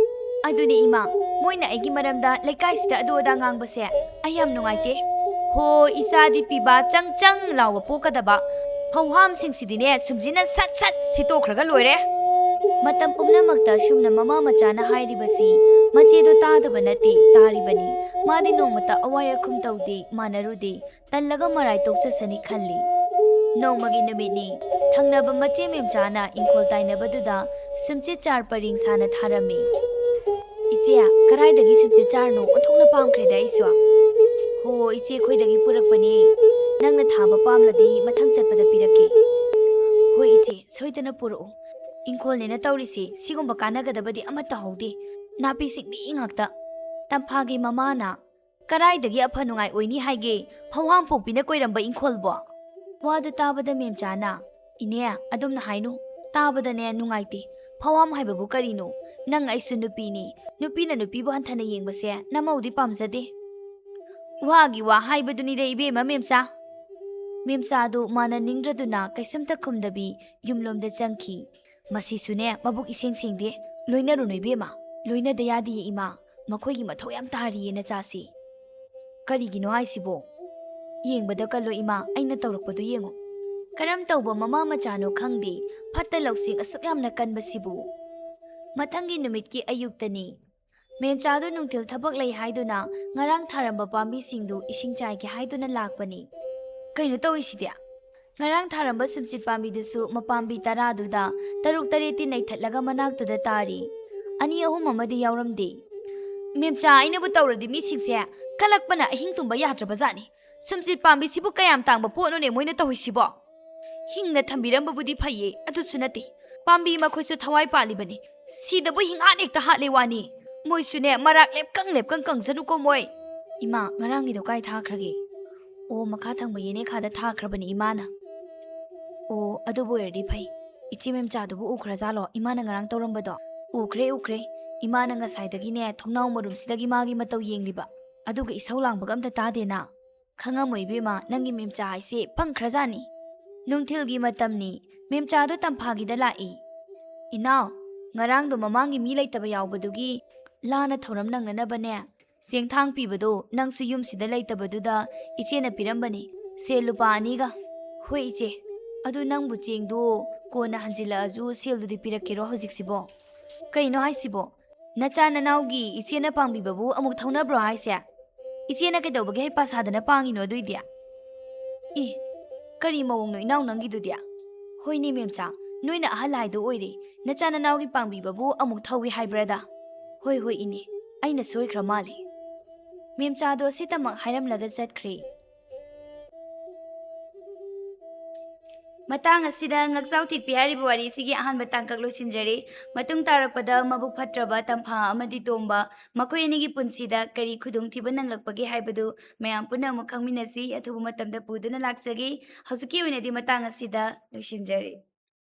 ꯑꯗꯨꯅꯤ ꯏꯃꯥ, ꯃꯣꯏꯅ ꯑꯩꯒꯤ ꯃꯔꯝꯗ ꯂꯩꯀꯥꯏꯁꯤꯗ ꯑꯗꯨ ꯑꯗꯥ ꯉꯥꯡꯕꯁꯦ ꯑꯩ ꯌꯥꯝ ꯅꯨꯡꯉꯥꯏꯇꯦ꯫ ꯍꯣ, ꯏꯆꯥꯗꯤ ꯄꯤꯕꯥ ꯆꯪ ꯆꯪ ꯂꯥꯎꯕ ꯄꯣꯛꯀꯗꯕ꯫ ꯐꯧꯍꯥꯝꯁꯤꯡꯁꯤꯗꯤꯅꯦ ꯁꯨꯝꯖꯤꯅ ꯁꯠ ꯁꯠ ꯁꯤꯠꯇꯣꯛꯈ꯭ꯔꯒ ꯂꯣꯏꯔꯦ"꯫ ꯃꯇꯝ ꯄꯨꯝꯅꯃꯛꯇ ꯁꯨꯝꯅ ꯃꯃꯥ ꯃꯆꯥꯅ ꯍꯥꯏꯔꯤꯕꯁꯤ ꯃꯆꯦꯗꯣ ꯇꯥꯗꯕ ꯅꯠꯇꯦ, ꯇꯥꯔꯤꯕꯅꯤ꯫ ꯃꯥꯗꯤ ꯅꯣꯡꯃꯇ ꯑꯋꯥꯏ ꯑꯈꯨꯝ ꯇꯧꯗꯦ, ꯃꯥꯟꯅꯔꯨꯗꯦ꯫ ꯇꯜꯂꯒ ꯃꯔꯥꯏ ꯇꯣꯛꯆꯁꯅꯤ ꯈꯜꯂꯤ꯫ ꯅꯣꯡꯃꯒꯤ ꯅꯨꯃꯤꯠꯅꯤ꯫ ꯊꯪꯅꯕ ꯃꯆꯦ ꯃꯦꯝꯆꯥꯅ ꯏꯪꯈꯣꯜ ꯇꯥꯏꯅꯕꯗꯨꯗ ꯁꯨꯝꯆꯤꯠ ꯆꯥꯔ ꯄꯔꯦꯡ ꯁꯥꯅ ꯊꯥꯔꯝꯃꯤ꯫ "ꯏꯆꯦ, ꯀꯗꯥꯏꯗꯒꯤ ꯁꯨꯝꯆꯤꯠ ꯆꯥꯔꯅꯣ? ꯑꯣꯟꯊꯣꯛꯅ ꯄꯥꯝꯈ꯭ꯔꯦꯗ ꯑꯩꯁꯨ"꯫ "ꯍꯣ ꯏꯆꯦ, ꯑꯩꯈꯣꯏꯗꯒꯤ ꯄꯨꯔꯛꯄꯅꯦ꯫ ꯅꯪꯅ ꯊꯥꯕ ꯄꯥꯝꯂꯗꯤ ꯃꯊꯪ ꯆꯠꯄꯗ ꯄꯤꯔꯛꯀꯦ"꯫ "ꯍꯣꯏ ꯏꯆꯦ, ꯁꯣꯏꯗꯅ ꯄꯨꯔꯛꯎ꯫ ꯏꯪꯈꯣꯜꯅꯦꯅ ꯇꯧꯔꯤꯁꯦ, ꯁꯤꯒꯨꯝꯕ ꯀꯥꯟꯅꯒꯗꯕꯗꯤ ꯑꯃꯠꯇ ꯍꯧꯗꯦ꯫ ꯅꯥꯄꯤ ꯁꯤꯡꯕꯤ ꯉꯥꯛꯇ"꯫ ꯇꯝꯐꯥꯒꯤ ꯃꯃꯥꯅ, "ꯀꯔꯥꯏꯗꯒꯤ ꯑꯐ ꯅꯨꯡꯉꯥꯏ ꯑꯣꯏꯅꯤ ꯍꯥꯏꯒꯦ? ꯐꯧꯍꯥꯝ ꯄꯣꯛꯄꯤꯅ ꯀꯣꯏꯔꯝꯕ ꯏꯪꯈꯣꯜꯕꯣ?" ꯋꯥꯗꯨ ꯇꯥꯕꯗ ꯃꯦꯝꯆꯥꯅ, "ꯏꯅꯦ, ꯑꯗꯨꯝꯅ ꯍꯥꯏꯅꯨ꯫ ꯇꯥꯕꯗꯅꯦ ꯅꯨꯡꯉꯥꯏꯇꯦ꯫ ꯐꯧꯍꯥꯝ ꯍꯥꯏꯕꯕꯨ ꯀꯔꯤꯅꯣ? ꯅꯪ ꯑꯩꯁꯨ ꯅꯨꯄꯤꯅꯤ꯫ ꯅꯨꯄꯤꯅ ꯅꯨꯄꯤꯕꯨ ꯍꯟꯊꯅ ꯌꯦꯡꯕꯁꯦ ꯅꯃꯧꯗꯤ ꯄꯥꯝꯖꯗꯦ"꯫ ꯋꯥꯒꯤ ꯋꯥ ꯍꯥꯏꯕꯗꯨꯅꯤꯗ ꯏꯕꯦꯝꯃ ꯃꯦꯝꯆꯥ꯫ ꯃꯦꯝꯆꯥꯗꯨ ꯃꯥꯅ ꯅꯤꯡꯗ꯭ꯔꯗꯨꯅ ꯀꯩꯁꯨꯝꯇ ꯈꯨꯝꯗꯕꯤ ꯌꯨꯝꯂꯣꯝꯗ ꯆꯪꯈꯤ꯫ "ꯃꯁꯤꯁꯨꯅꯦ ꯃꯕꯨꯛ ꯏꯁꯦꯡ ꯁꯦꯡꯗꯦ꯫ ꯂꯣꯏꯅꯔꯨꯅꯨ ꯏꯕꯦꯝꯃ꯫ ꯂꯣꯏꯅꯗ ꯌꯥꯗꯤꯌꯦ ꯏꯃꯥ꯫ ꯃꯈꯣꯏꯒꯤ ꯃꯊꯧ ꯌꯥꯝ ꯇꯥꯔꯤꯌꯦ ꯅꯆꯥꯁꯤ"꯫ "ꯀꯔꯤꯒꯤꯅꯣ ꯍꯥꯏꯁꯤꯕꯣ?" ꯌꯦꯡꯕꯗ ꯀꯜꯂꯣ ꯏꯃꯥ, ꯑꯩꯅ ꯇꯧꯔꯛꯄꯗꯨ ꯌꯦꯡꯉꯨ꯫ ꯀꯔꯝ ꯇꯧꯕ ꯃꯃꯥ ꯃꯆꯥꯅꯣ ꯈꯪꯗꯦ, ꯐꯠꯇ ꯂꯧꯁꯤꯡ ꯑꯁꯨꯛ ꯌꯥꯝꯅ ꯀꯟꯕꯁꯤꯕꯨ꯫ ꯃꯊꯪꯒꯤ ꯅꯨꯃꯤꯠꯀꯤ ꯑꯌꯨꯛꯇꯅꯤ꯫ ꯃꯦꯝꯆꯥꯗꯨ ꯅꯨꯡꯊꯤꯜ ꯊꯕꯛ ꯂꯩ ꯍꯥꯏꯗꯨꯅ ꯉꯔꯥꯡ ꯊꯥꯔꯝꯕ ꯄꯥꯝꯕꯤꯁꯤꯡꯗꯨ ꯏꯁꯤꯡ ꯆꯥꯏꯒꯦ ꯍꯥꯏꯗꯨꯅ ꯂꯥꯛꯄꯅꯤ꯫ ꯀꯩꯅꯣ ꯇꯧꯔꯤꯁꯤꯗꯤ? ꯉꯔꯥꯡ ꯊꯥꯔꯝꯕ ꯁꯨꯝꯆꯤꯠ ꯄꯥꯝꯕꯤꯗꯨꯁꯨ ꯃꯄꯥꯝꯕꯤ ꯇꯔꯥꯗꯨꯗ ꯇꯔꯨꯛ ꯇꯔꯦꯠꯇꯤ ꯅꯩꯊꯠꯂꯒ ꯃꯅꯥꯛꯇꯨꯗ ꯇꯥꯔꯤ꯫ ꯑꯅꯤ ꯑꯍꯨꯝ ꯑꯃꯗꯤ ꯌꯥꯎꯔꯝꯗꯦ꯫ ꯃꯦꯝꯆꯥ, ꯑꯩꯅꯕꯨ ꯇꯧꯔꯗꯤ ꯃꯤꯁꯤꯡꯁꯦ ꯀꯜꯂꯛꯄꯅ ꯑꯍꯤꯡ ꯇꯨꯝꯕ ꯌꯥꯗ꯭ꯔꯕꯖꯥꯠꯅꯤ꯫ ꯁꯨꯝꯆꯤꯠ ꯄꯥꯝꯕꯤꯁꯤꯕꯨ ꯀꯌꯥꯝ ꯇꯥꯡꯕ ꯄꯣꯠꯅꯣꯅꯦ ꯃꯣꯏꯅ ꯇꯧꯔꯤꯁꯤꯕꯣ? ꯍꯤꯡꯅ ꯊꯝꯕꯤꯔꯝꯕꯕꯨꯗꯤ ꯐꯩꯌꯦ, ꯑꯗꯨꯁꯨ ꯅꯠꯇꯦ꯫ ꯄꯥꯝꯕꯤ ꯃꯈꯣꯏꯁꯨ ꯊꯋꯥꯏ ꯄꯥꯜꯂꯤꯕꯅꯤ꯫ ꯁꯤꯗꯕꯨ ꯍꯤꯡꯍꯥꯠ ꯍꯦꯛꯇ ꯍꯥꯠꯂꯦ ꯋꯥꯅꯤ꯫ ꯃꯣꯏꯁꯨꯅꯦ, ꯃꯔꯥꯛ ꯂꯦꯞꯀꯪ ꯂꯦꯞꯀꯪ ꯀꯪꯖꯅꯨꯀꯣ ꯃꯣꯏ꯫ ꯏꯃꯥ, ꯉꯔꯥꯡꯒꯤꯗꯣ ꯀꯥꯏ ꯊꯥꯈ꯭ꯔꯒꯦ? ꯑꯣ, ꯃꯈꯥ ꯊꯪꯕ ꯌꯦꯅꯦꯈꯥꯗ ꯊꯥꯈ꯭ꯔꯕꯅꯤ ꯏꯃꯥꯅ꯫ ꯑꯣ, ꯑꯗꯨꯕꯨ ꯑꯣꯏꯔꯗꯤ ꯐꯩ꯫ ꯏꯆꯦ ꯃꯦꯝꯆꯥꯗꯨꯕꯨ ꯎꯈ꯭ꯔꯖꯥꯠꯂꯣ, ꯏꯃꯥꯅ ꯉꯔꯥꯡ ꯇꯧꯔꯝꯕꯗꯣ? ꯎꯈ꯭ꯔꯦ, ꯎꯈ꯭ꯔꯦ꯫ ꯏꯃꯥꯅ ꯉꯁꯥꯏꯗꯒꯤꯅꯦ ꯊꯣꯡꯅꯥꯎ ꯃꯔꯨꯝꯁꯤꯗꯒꯤ ꯃꯥꯒꯤ ꯃꯇꯧ ꯌꯦꯡꯂꯤꯕ꯫ ꯑꯗꯨꯒ ꯏꯁꯧ ꯂꯥꯡꯕꯒ ꯑꯝꯇ ꯇꯥꯗꯦꯅ꯫ ꯈꯪꯉꯝꯃꯣꯏ ꯏꯕꯦꯝꯃ, ꯅꯪꯒꯤ ꯃꯦꯝꯆꯥ ꯍꯥꯏꯁꯦ ꯄꯪꯈ꯭ꯔꯖꯥꯠꯅꯤ꯫ ꯅꯨꯡꯊꯤꯜꯒꯤ ꯃꯇꯝꯅꯤ꯫ ꯃꯦꯝꯆꯥꯗꯣ ꯇꯝꯐꯥꯒꯤꯗ ꯂꯥꯛꯏ꯫ ꯏꯅꯥꯎ, ꯉꯔꯥꯡꯗꯣ ꯃꯃꯥꯡꯒꯤ ꯃꯤ ꯂꯩꯇꯕ ꯌꯥꯎꯕꯗꯨꯒꯤ ꯂꯥꯅ ꯊꯧꯔꯝ ꯅꯪꯅꯅꯕꯅꯦ, ꯆꯦꯡꯊꯥꯡ ꯄꯤꯕꯗꯣ ꯅꯪꯁꯨ ꯌꯨꯝꯁꯤꯗ ꯂꯩꯇꯕꯗꯨꯗ ꯏꯆꯦꯅ ꯄꯤꯔꯝꯕꯅꯤ, ꯁꯦꯜ ꯂꯨꯄꯥ ꯑꯅꯤꯒ꯫ ꯍꯣꯏ ꯏꯆꯦ, ꯑꯗꯨ ꯅꯪꯕꯨ ꯆꯦꯡꯗꯣ ꯀꯣꯟꯅ ꯍꯟꯖꯤꯜꯂꯛꯑꯁꯨ ꯁꯦꯜꯗꯨꯗꯤ ꯄꯤꯔꯛꯀꯦꯔꯣ ꯍꯧꯖꯤꯛꯁꯤꯕꯣ? ꯀꯩꯅꯣ ꯍꯥꯏꯁꯤꯕꯣ? ꯅꯆꯥ ꯅꯅꯥꯎꯒꯤ ꯏꯆꯦꯅ ꯄꯥꯡꯕꯤꯕꯕꯨ ꯑꯃꯨꯛ ꯊꯧꯅꯕ꯭ꯔꯣ ꯍꯥꯏꯁꯦ? ꯏꯆꯦꯅ ꯀꯩꯗꯧꯕꯒꯤ ꯍꯩꯄꯥ ꯁꯥꯗꯅ ꯄꯥꯡꯉꯤꯅꯣ ꯑꯗꯨꯏꯗꯤ? ꯏ, ꯀꯔꯤ ꯃꯑꯣꯡꯅꯣ ꯏꯅꯥꯎ ꯅꯪꯒꯤꯗꯨꯗꯤ? ꯍꯣꯏꯅꯦ ꯃꯦꯝꯆꯥ, ꯅꯣꯏꯅ ꯑꯍꯜ ꯍꯥꯏꯗꯣ ꯑꯣꯏꯔꯦ꯫ ꯅꯆꯥ ꯅꯅꯥꯎꯒꯤ ꯄꯥꯡꯕꯤꯕꯕꯨ ꯑꯃꯨꯛ ꯊꯧꯏ ꯍꯥꯏꯕ꯭ꯔꯗ? ꯍꯣꯏ ꯍꯣꯏ ꯏꯅꯦ, ꯑꯩꯅ ꯁꯣꯏꯈ꯭ꯔ ꯃꯥꯜꯂꯦ꯫ ꯃꯦꯝꯆꯥꯗꯣ ꯑꯁꯤꯇꯃꯛ ꯍꯥꯏꯔꯝꯂꯒ ꯆꯠꯈ꯭ꯔꯦ꯫ ꯃꯇꯥꯡ ꯑꯁꯤꯗ ꯉꯛꯆꯥꯎ ꯊꯦꯛꯄꯤ ꯍꯥꯏꯔꯤꯕ ꯋꯥꯔꯤꯁꯤꯒꯤ ꯑꯍꯥꯟꯕ ꯇꯥꯡꯀꯛ ꯂꯣꯏꯁꯤꯟꯖꯔꯦ꯫ ꯃꯇꯨꯡ ꯇꯥꯔꯛꯄꯗ ꯃꯕꯨꯛ ꯐꯠꯇ꯭ꯔꯕ ꯇꯝꯐꯥ ꯑꯃꯗꯤ ꯇꯣꯝꯕ ꯃꯈꯣꯏ ꯑꯅꯤꯒꯤ ꯄꯨꯟꯁꯤꯗ ꯀꯔꯤ ꯈꯨꯗꯣꯡꯊꯤꯕ ꯅꯪꯂꯛꯄꯒꯦ ꯍꯥꯏꯕꯗꯨ ꯃꯌꯥꯝ ꯄꯨꯟꯅ ꯑꯃꯨꯛ ꯈꯪꯃꯤꯟꯅꯁꯤ꯫ ꯑꯊꯨꯕ ꯃꯇꯝꯗ ꯄꯨꯗꯨꯅ ꯂꯥꯛꯆꯒꯦ꯫ ꯍꯧꯖꯤꯛꯀꯤ ꯑꯣꯏꯅꯗꯤ ꯃꯇꯥꯡ ꯑꯁꯤꯗ ꯂꯣꯏꯁꯤꯟꯖꯔꯦ꯫